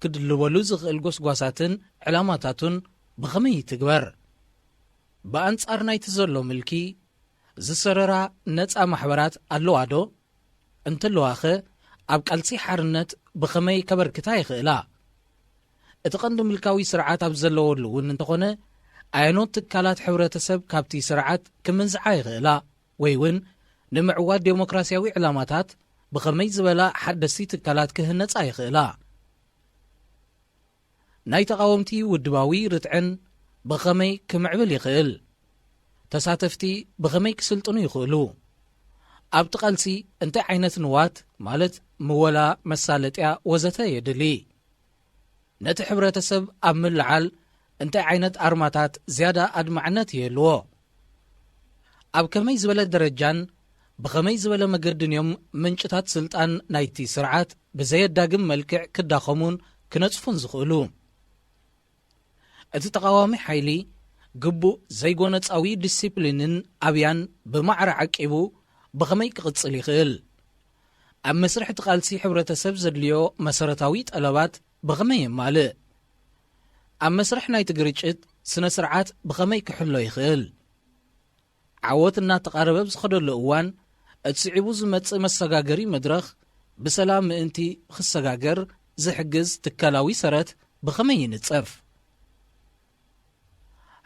ክድልበሉ ዝኽእል ጎስጓሳትን ዕላማታቱን ብኸመይ ይትግበር? ብኣንጻር ናይቲ ዘሎ ምልኪ ዝሰረራ ነጻ ማሕበራት ኣለዋ ዶ? እንተለዋኸ፣ ኣብ ቃልሲ ሓርነት ብኸመይ ከበርክታ ይኽእላ? እቲ ቀንዲ ምልካዊ ስርዓት ኣብ ዘለወሉ እውን እንተኾነ፣ ኣየኖት ትካላት ሕብረተሰብ ካብቲ ስርዓት ክምንዝዓ ይኽእላ? ወይ እውን ንምዕዋት ዴሞክራስያዊ ዕላማታት ብኸመይ ዝበላ ሓደስቲ ትካላት ክህነጻ ይኽእላ? ናይ ተቓወምቲ ውድባዊ ርትዕን ብኸመይ ክምዕብል ይኽእል? ተሳተፍቲ ብኸመይ ክስልጥኑ ይኽእሉ? ኣብቲ ቃልሲ እንታይ ዓይነት ንዋት፣ ማለት ምወላ፣ መሳለጥያ ወዘተ የድሊ? ነቲ ሕብረተሰብ ኣብ ምልዓል እንታይ ዓይነት ኣርማታት ዝያዳ ኣድማዕነት ይህልዎ? ኣብ ከመይ ዝበለ ደረጃን ብኸመይ ዝበለ መገድን እዮም ምንጭታት ስልጣን ናይቲ ስርዓት ብዘየዳግም መልክዕ ክዳኸሙን ክነጽፉን ዝኽእሉ? እቲ ተቓዋሚ ሓይሊ ግቡእ ዘይጎነጻዊ ዲሲፕሊንን ኣብያን ብማዕረ ዓቂቡ ብኸመይ ክቕጽል ይኽእል? ኣብ መስርሕ እቲ ቃልሲ ሕብረተሰብ ዘድልዮ መሰረታዊ ጠለባት ብኸመይ የማልእ? ኣብ መስርሕ ናይቲ ግርጭት ስነ ስርዓት ብኸመይ ክሕሎ ይኽእል? ዓወት እናተቓረበ ኣብ ዝኸደሉ እዋን፣ እቲ ስዒቡ ዝመጽእ መሰጋገሪ መድረኽ ብሰላም ምእንቲ ክሰጋገር ዝሕግዝ ትካላዊ ሰረት ብኸመይ ይንጸፍ?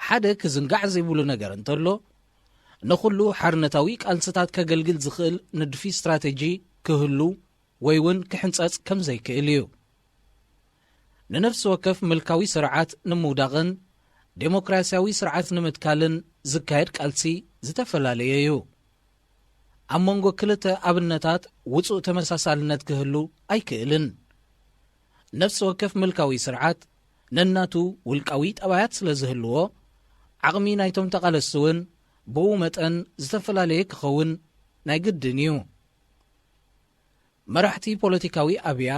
ሓደ ክዝንጋዕ ዘይብሉ ነገር እንተሎ፣ ንኹሉ ሓርነታዊ ቃልስታት ከገልግል ዝኽእል ንድፊ ስትራተጂ ክህሉ ወይ እውን ክሕንጸጽ ከም ዘይክእል እዩ። ንነፍሲ ወከፍ ምልካዊ ስርዓት ንምውዳቕን ዴሞክራስያዊ ስርዓት ንምትካልን ዝካየድ ቃልሲ ዝተፈላለየ እዩ። ኣብ መንጎ ክልተ ኣብነታት ውጹእ ተመሳሳልነት ክህሉ ኣይክእልን። ነፍሲ ወከፍ ምልካዊ ስርዓት ነናቱ ውልቃዊ ጠባያት ስለ ዝህልዎ፣ ዓቕሚ ናይቶም ተቓለስቲ እውን ብኡ መጠን ዝተፈላለየ ክኸውን ናይ ግድን እዩ። መራሕቲ ፖለቲካዊ ኣብያ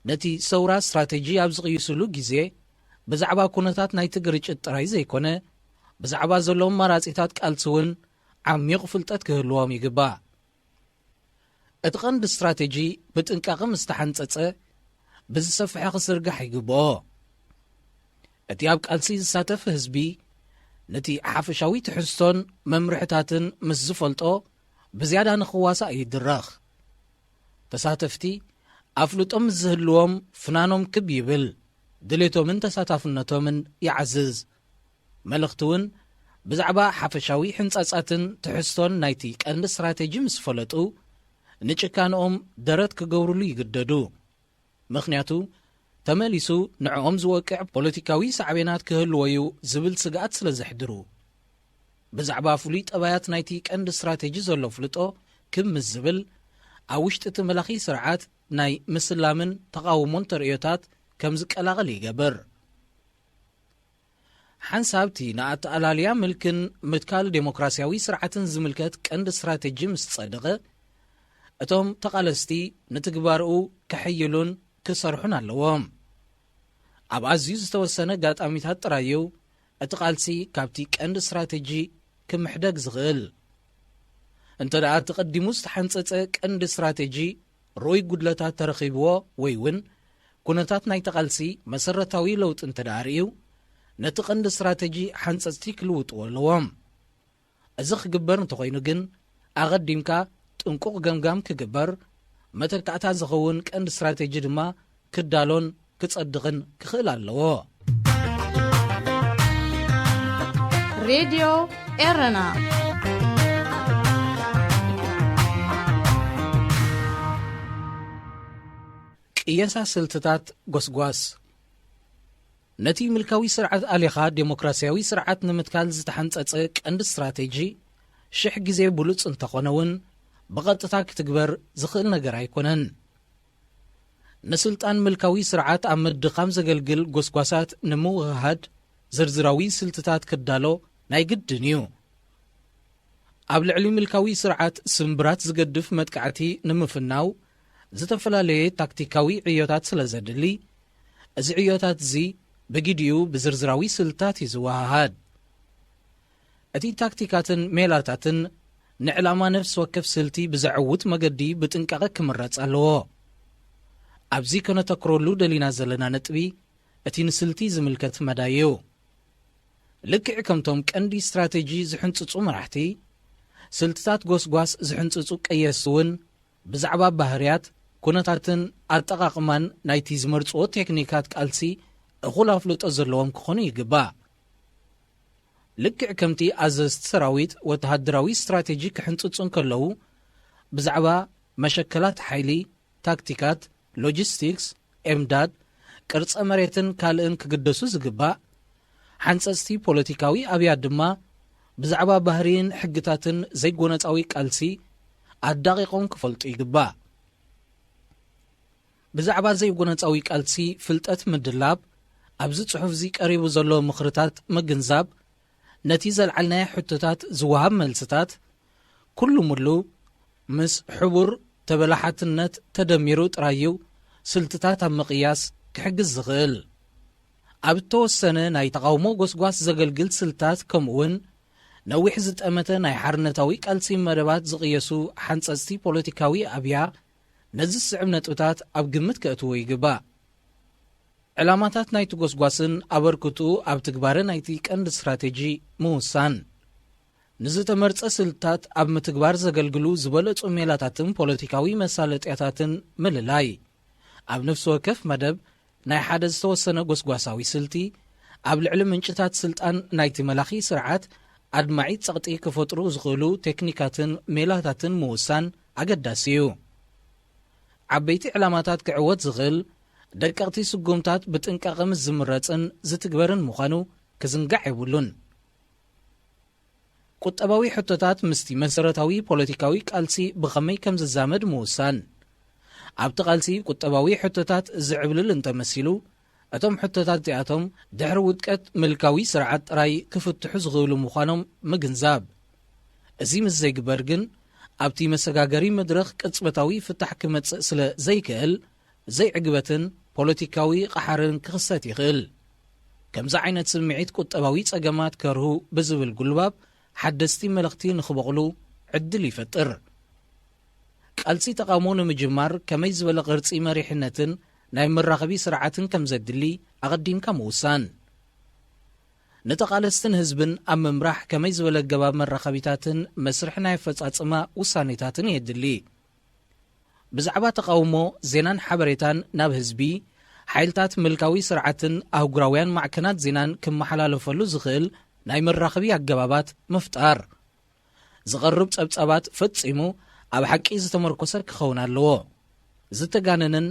ነቲ ሰውራ ስትራተጂ ኣብ ዝቕይስሉ ግዜ፣ ብዛዕባ ኩነታት ናይቲ ግርጭት ጥራይ ዘይኮነ፣ ብዛዕባ ዘሎ ኣማራጺታት ቃልሲ እውን ዓሚቕ ፍልጠት ክህልዎም ይግባእ። እቲ ቀንዲ ስትራተጂ ብጥንቃቐ ምስ ተሓንጸጸ፣ ብዝሰፍሐ ክዝርጋሕ ይግብኦ። እቲ ኣብ ቃልሲ ዝሳተፍ ህዝቢ ነቲ ሓፈሻዊ ትሕዝቶን መምርሕታትን ምስ ዝፈልጦ ብዝያዳ ንኽዋሳእ ይድረኽ። ተሳተፍቲ ኣፍልጦ ምስ ዝህልዎም ፍናኖም ክብ ይብል፣ ድሌቶምን ተሳታፍነቶምን ይዓዝዝ። መልእኽቲ እውን ብዛዕባ ሓፈሻዊ ሕንጻጻትን ትሕዝቶን ናይቲ ቀንዲ ስትራቴጂ ምስ ፈለጡ ንጭካንኦም ደረት ክገብሩሉ ይግደዱ። ምኽንያቱ ተመሊሱ ንዕኦም ዝወቅዕ ፖለቲካዊ ሳዕቤናት ክህልዎ እዩ ዝብል ስግኣት ስለ ዘሕድሩ። ብዛዕባ ፍሉይ ጠባያት ናይቲ ቀንዲ ስትራቴጂ ዘሎ ፍልጦ ክብ ምስ ዝብል ኣብ ውሽጢ እቲ መላኺ ስርዓት ናይ ምስላምን ተቓውሞን ተርእዮታት ከም ዝቀላቐል ይገብር። ሓንሳብ እቲ ንኣተኣላልያ ምልክን ምትካል ዴሞክራሲያዊ ስርዓትን ዝምልከት ቀንዲ ስትራቴጂ ምስ ጸደቐ፣ እቶም ተቓለስቲ ንትግባርኡ ከሐይሉን ክሰርሑን ኣለዎም። ኣብ ኣዝዩ ዝተወሰነ ኣጋጣሚታት ጥራይ እዩ እቲ ቃልሲ ካብቲ ቀንዲ ስትራቴጂ ክምሕደግ ዝኽእል። እንተ ደኣ ተቐዲሙ ዝተሓንጸጸ ቀንዲ ስትራቴጂ ርኡይ ጉድለታት ተረኺብዎ ወይ እውን ኩነታት ናይቲ ቃልሲ መሰረታዊ ለውጢ እንተ ደኣ ርእዩ፣ ነቲ ቀንዲ ስትራቴጂ ሓንጸጽቲ ክልውጥዎ ኣለዎም። እዚ ክግበር እንተኾይኑ ግን፣ ኣቐዲምካ ጥንቁቕ ገምጋም ክግበር፣ መተካእታ ዝኸውን ቀንዲ ስትራቴጂ ድማ ክዳሎን ክጸድቕን ክኽእል ኣለዎ። ሬድዮ ኤረና። ቅየሳ ስልትታት ጎስጓስ። ነቲ ምልካዊ ስርዓት ኣሊኻ ዴሞክራሲያዊ ስርዓት ንምትካል ዝተሓንጸጸ ቀንዲ ስትራቴጂ ሽሕ ግዜ ብሉጽ እንተኾነ እውን፣ ብቐጥታ ክትግበር ዝኽእል ነገር ኣይኮነን። ንስልጣን ምልካዊ ስርዓት ኣብ ምድኻም ዘገልግል ጎስጓሳት ንምውህሃድ ዝርዝራዊ ስልትታት ክዳሎ ናይ ግድን እዩ። ኣብ ልዕሊ ምልካዊ ስርዓት ስምብራት ዝገድፍ መጥቃዕቲ ንምፍናው ዝተፈላለየ ታክቲካዊ ዕዮታት ስለ ዘድሊ፣ እዚ ዕዮታት እዚ ብግዲኡ ብዝርዝራዊ ስልትታት እዩ ዝወሃሃድ። እቲ ታክቲካትን ሜላታትን ንዕላማ ነፍሲ ወከፍ ስልቲ ብዘዕውት መገዲ ብጥንቃቐ ክምረጽ ኣለዎ። ኣብዚ ከነተኩረሉ ደሊና ዘለና ነጥቢ እቲ ንስልቲ ዝምልከት መዳይ እዩ። ልክዕ ከምቶም ቀንዲ ስትራቴጂ ዝሕንጽጹ መራሕቲ፣ ስልትታት ጎስጓስ ዝሕንጽጹ ቀየስቲ እውን ብዛዕባ ባህርያት፣ ኩነታትን ኣጠቓቕማን ናይቲ ዝመርጽዎ ቴክኒካት ቃልሲ እኹል ኣፍልጦ ዘለዎም ክኾኑ ይግባእ። ልክዕ ከምቲ ኣዘዝቲ ሰራዊት ወተሃደራዊ ስትራቴጂ ክሕንጽጹ እንከለዉ፣ ብዛዕባ መሸከላት ሓይሊ፣ ታክቲካት፣ ሎጂስቲክስ፣ ኤምዳድ፣ ቅርጸ መሬትን ካልእን ክግደሱ ዝግባእ፣ ሓንጸጽቲ ፖለቲካዊ ኣብያት ድማ ብዛዕባ ባህርይን ሕግታትን ዘይጎነጻዊ ቃልሲ ኣዳቒቖም ክፈልጡ ይግባእ። ብዛዕባ ዘይጎነጻዊ ቃልሲ ፍልጠት ምድላብ፣ ኣብዚ ጽሑፍ እዚ ቀሪቡ ዘሎ ምኽርታት ምግንዛብ፣ ነቲ ዘልዓልናዮ ሕቶታት ዝወሃብ መልስታት፣ ኩሉ ምሉ ምስ ሕቡር ተበላሓትነት ተደሚሩ ጥራይ እዩ ስልትታት ኣብ ምቕያስ ክሕግዝ ዝኽእል። ኣብ እተወሰነ ናይ ተቓውሞ ጎስጓስ ዘገልግል ስልታት፣ ከምኡውን ነዊሕ ዝጠመተ ናይ ሓርነታዊ ቃልሲ መደባት ዝቕየሱ ሓንጸጽቲ ፖለቲካዊ ኣብያ፣ ነዚ ዝስዕብ ነጥብታት ኣብ ግምት ከእትዎ ይግባእ። ዕላማታት ናይቲ ጎስጓስን ኣበርክትኡ ኣብ ትግባረ ናይቲ ቀንዲ ስትራቴጂ ምውሳን። ንዝተመርጸ ስልትታት ኣብ ምትግባር ዘገልግሉ ዝበለጹ ሜላታትን ፖለቲካዊ መሳለጥያታትን ምልላይ። ኣብ ነፍሲ ወከፍ መደብ ናይ ሓደ ዝተወሰነ ጎስጓሳዊ ስልቲ፣ ኣብ ልዕሊ ምንጭታት ስልጣን ናይቲ መላኺ ስርዓት ኣድማዒ ጸቕጢ ክፈጥሩ ዝኽእሉ ቴክኒካትን ሜላታትን ምውሳን ኣገዳሲ እዩ። ዓበይቲ ዕላማታት ክዕወት ዝኽእል፣ ደቀቕቲ ስጉምታት ብጥንቃቐ ምስ ዝምረጽን ዝትግበርን ምዃኑ ክዝንጋዕ የብሉን። ቁጠባዊ ሕቶታት ምስቲ መሰረታዊ ፖለቲካዊ ቃልሲ ብኸመይ ከም ዝዛመድ ምውሳን። ኣብቲ ቃልሲ ቁጠባዊ ሕቶታት ዝዕብልል እንተመሲሉ፣ እቶም ሕቶታት እዚኣቶም ድሕሪ ውድቀት ምልካዊ ስርዓት ጥራይ ክፍትሑ ዝኽእሉ ምዃኖም ምግንዛብ። እዚ ምስ ዘይግበር ግን፣ ኣብቲ መሰጋገሪ መድረኽ ቅጽበታዊ ፍታሕ ክመጽእ ስለ ዘይክእል፣ ዘይዕግበትን ፖለቲካዊ ቐሓርን ክኽሰት ይኽእል። ከምዚ ዓይነት ስምዒት ቁጠባዊ ጸገማት ከርሁ ብዝብል ጉልባብ ሓደስቲ መለኽቲ ንኽበቑሉ ዕድል ይፈጥር። ቃልሲ ተቓውሞ ንምጅማር ከመይ ዝበለ ቅርጺ መሪሕነትን ናይ መራኸቢ ስርዓትን ከም ዘድሊ ኣቐዲምካ ምውሳን። ንተቓለስትን ህዝብን ኣብ ምምራሕ ከመይ ዝበለ ኣገባብ መራኸቢታትን መስርሕ ናይ ኣፈጻጽማ ውሳኔታትን የድሊ። ብዛዕባ ተቓውሞ ዜናን ሓበሬታን ናብ ህዝቢ፣ ሓይልታት ምልካዊ ስርዓትን ኣህጉራውያን ማዕከናት ዜናን ክመሓላለፈሉ ዝኽእል ናይ መራኸቢ ኣገባባት ምፍጣር። ዝቐርብ ጸብጻባት ፈጺሙ ኣብ ሓቂ ዝተመርኮሰ ክኸውን ኣለዎ። ዝተጋነነን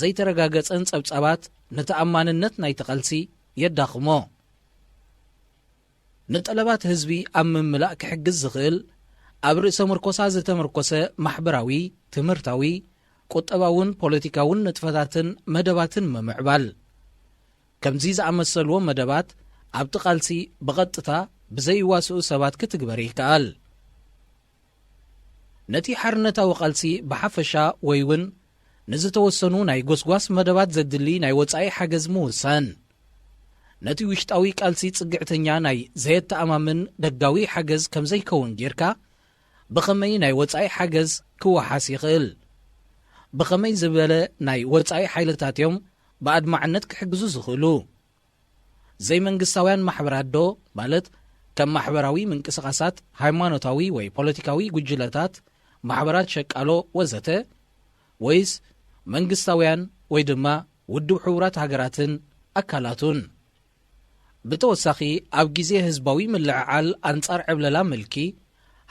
ዘይተረጋገጸን ጸብጻባት ንተኣማንነት ናይቲ ቃልሲ የዳኽሞ። ንጠለባት ህዝቢ ኣብ ምምላእ ክሕግዝ ዝኽእል ኣብ ርእሰ ምርኮሳ ዝተመርኮሰ ማሕበራዊ፣ ትምህርታዊ፣ ቁጠባውን ፖለቲካውን ንጥፈታትን መደባትን ምምዕባል። ከምዚ ዝኣመሰልዎ መደባት ኣብቲ ቃልሲ ብቐጥታ ብዘይዋስኡ ሰባት ክትግበር ይከኣል። ነቲ ሓርነታዊ ቃልሲ ብሓፈሻ ወይ እውን ንዝተወሰኑ ናይ ጎስጓስ መደባት ዘድሊ ናይ ወጻኢ ሓገዝ ምውሳን። ነቲ ውሽጣዊ ቃልሲ ጽግዕተኛ ናይ ዘየተኣማምን ደጋዊ ሓገዝ ከም ዘይከውን ጌርካ ብኸመይ ናይ ወጻኢ ሓገዝ ክወሓስ ይኽእል? ብኸመይ ዝበለ ናይ ወጻኢ ሓይልታት እዮም ብኣድማዕነት ክሕግዙ ዝኽእሉ? ዘይመንግስታውያን ማሕበራት ዶ ማለት ከም ማሕበራዊ ምንቅስቓሳት፣ ሃይማኖታዊ ወይ ፖለቲካዊ ጉጅለታት፣ ማሕበራት ሸቃሎ ወዘተ፣ ወይስ መንግስታውያን ወይ ድማ ውድብ ሕቡራት ሃገራትን ኣካላቱን? ብተወሳኺ ኣብ ግዜ ህዝባዊ ምልዕዓል ኣንጻር ዕብለላ ምልኪ፣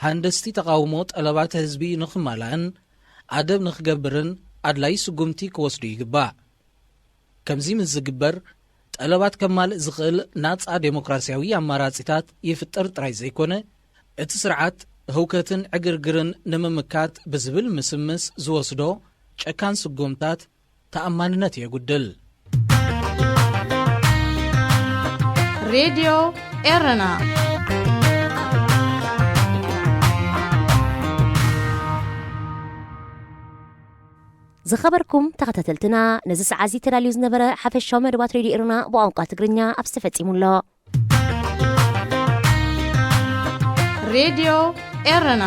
ሃንደስቲ ተቓውሞ ጠለባት ህዝቢ ንኽማላእን ኣደብ ንኽገብርን ኣድላይ ስጉምቲ ክወስዱ ይግባእ። ከምዚ ምስ ዝግበር፣ ጠለባት ከማልእ ዝኽእል ናጻ ዴሞክራሲያዊ ኣማራጺታት ይፍጠር ጥራይ ዘይኮነ፣ እቲ ስርዓት ህውከትን ዕግርግርን ንምምካት ብዝብል ምስምስ ዝወስዶ ጨካን ስጉምታት ተኣማንነት የጉድል። ሬድዮ ኤረና። ዝኸበርኩም ተኸታተልትና፣ ነዚ ሰዓት እዚ ተዳልዩ ዝነበረ ሓፈሻዊ መደባት ሬድዮ ኤረና ብቋንቋ ትግርኛ ኣብዚ ተፈጺሙ ኣሎ። ሬድዮ ኤረና።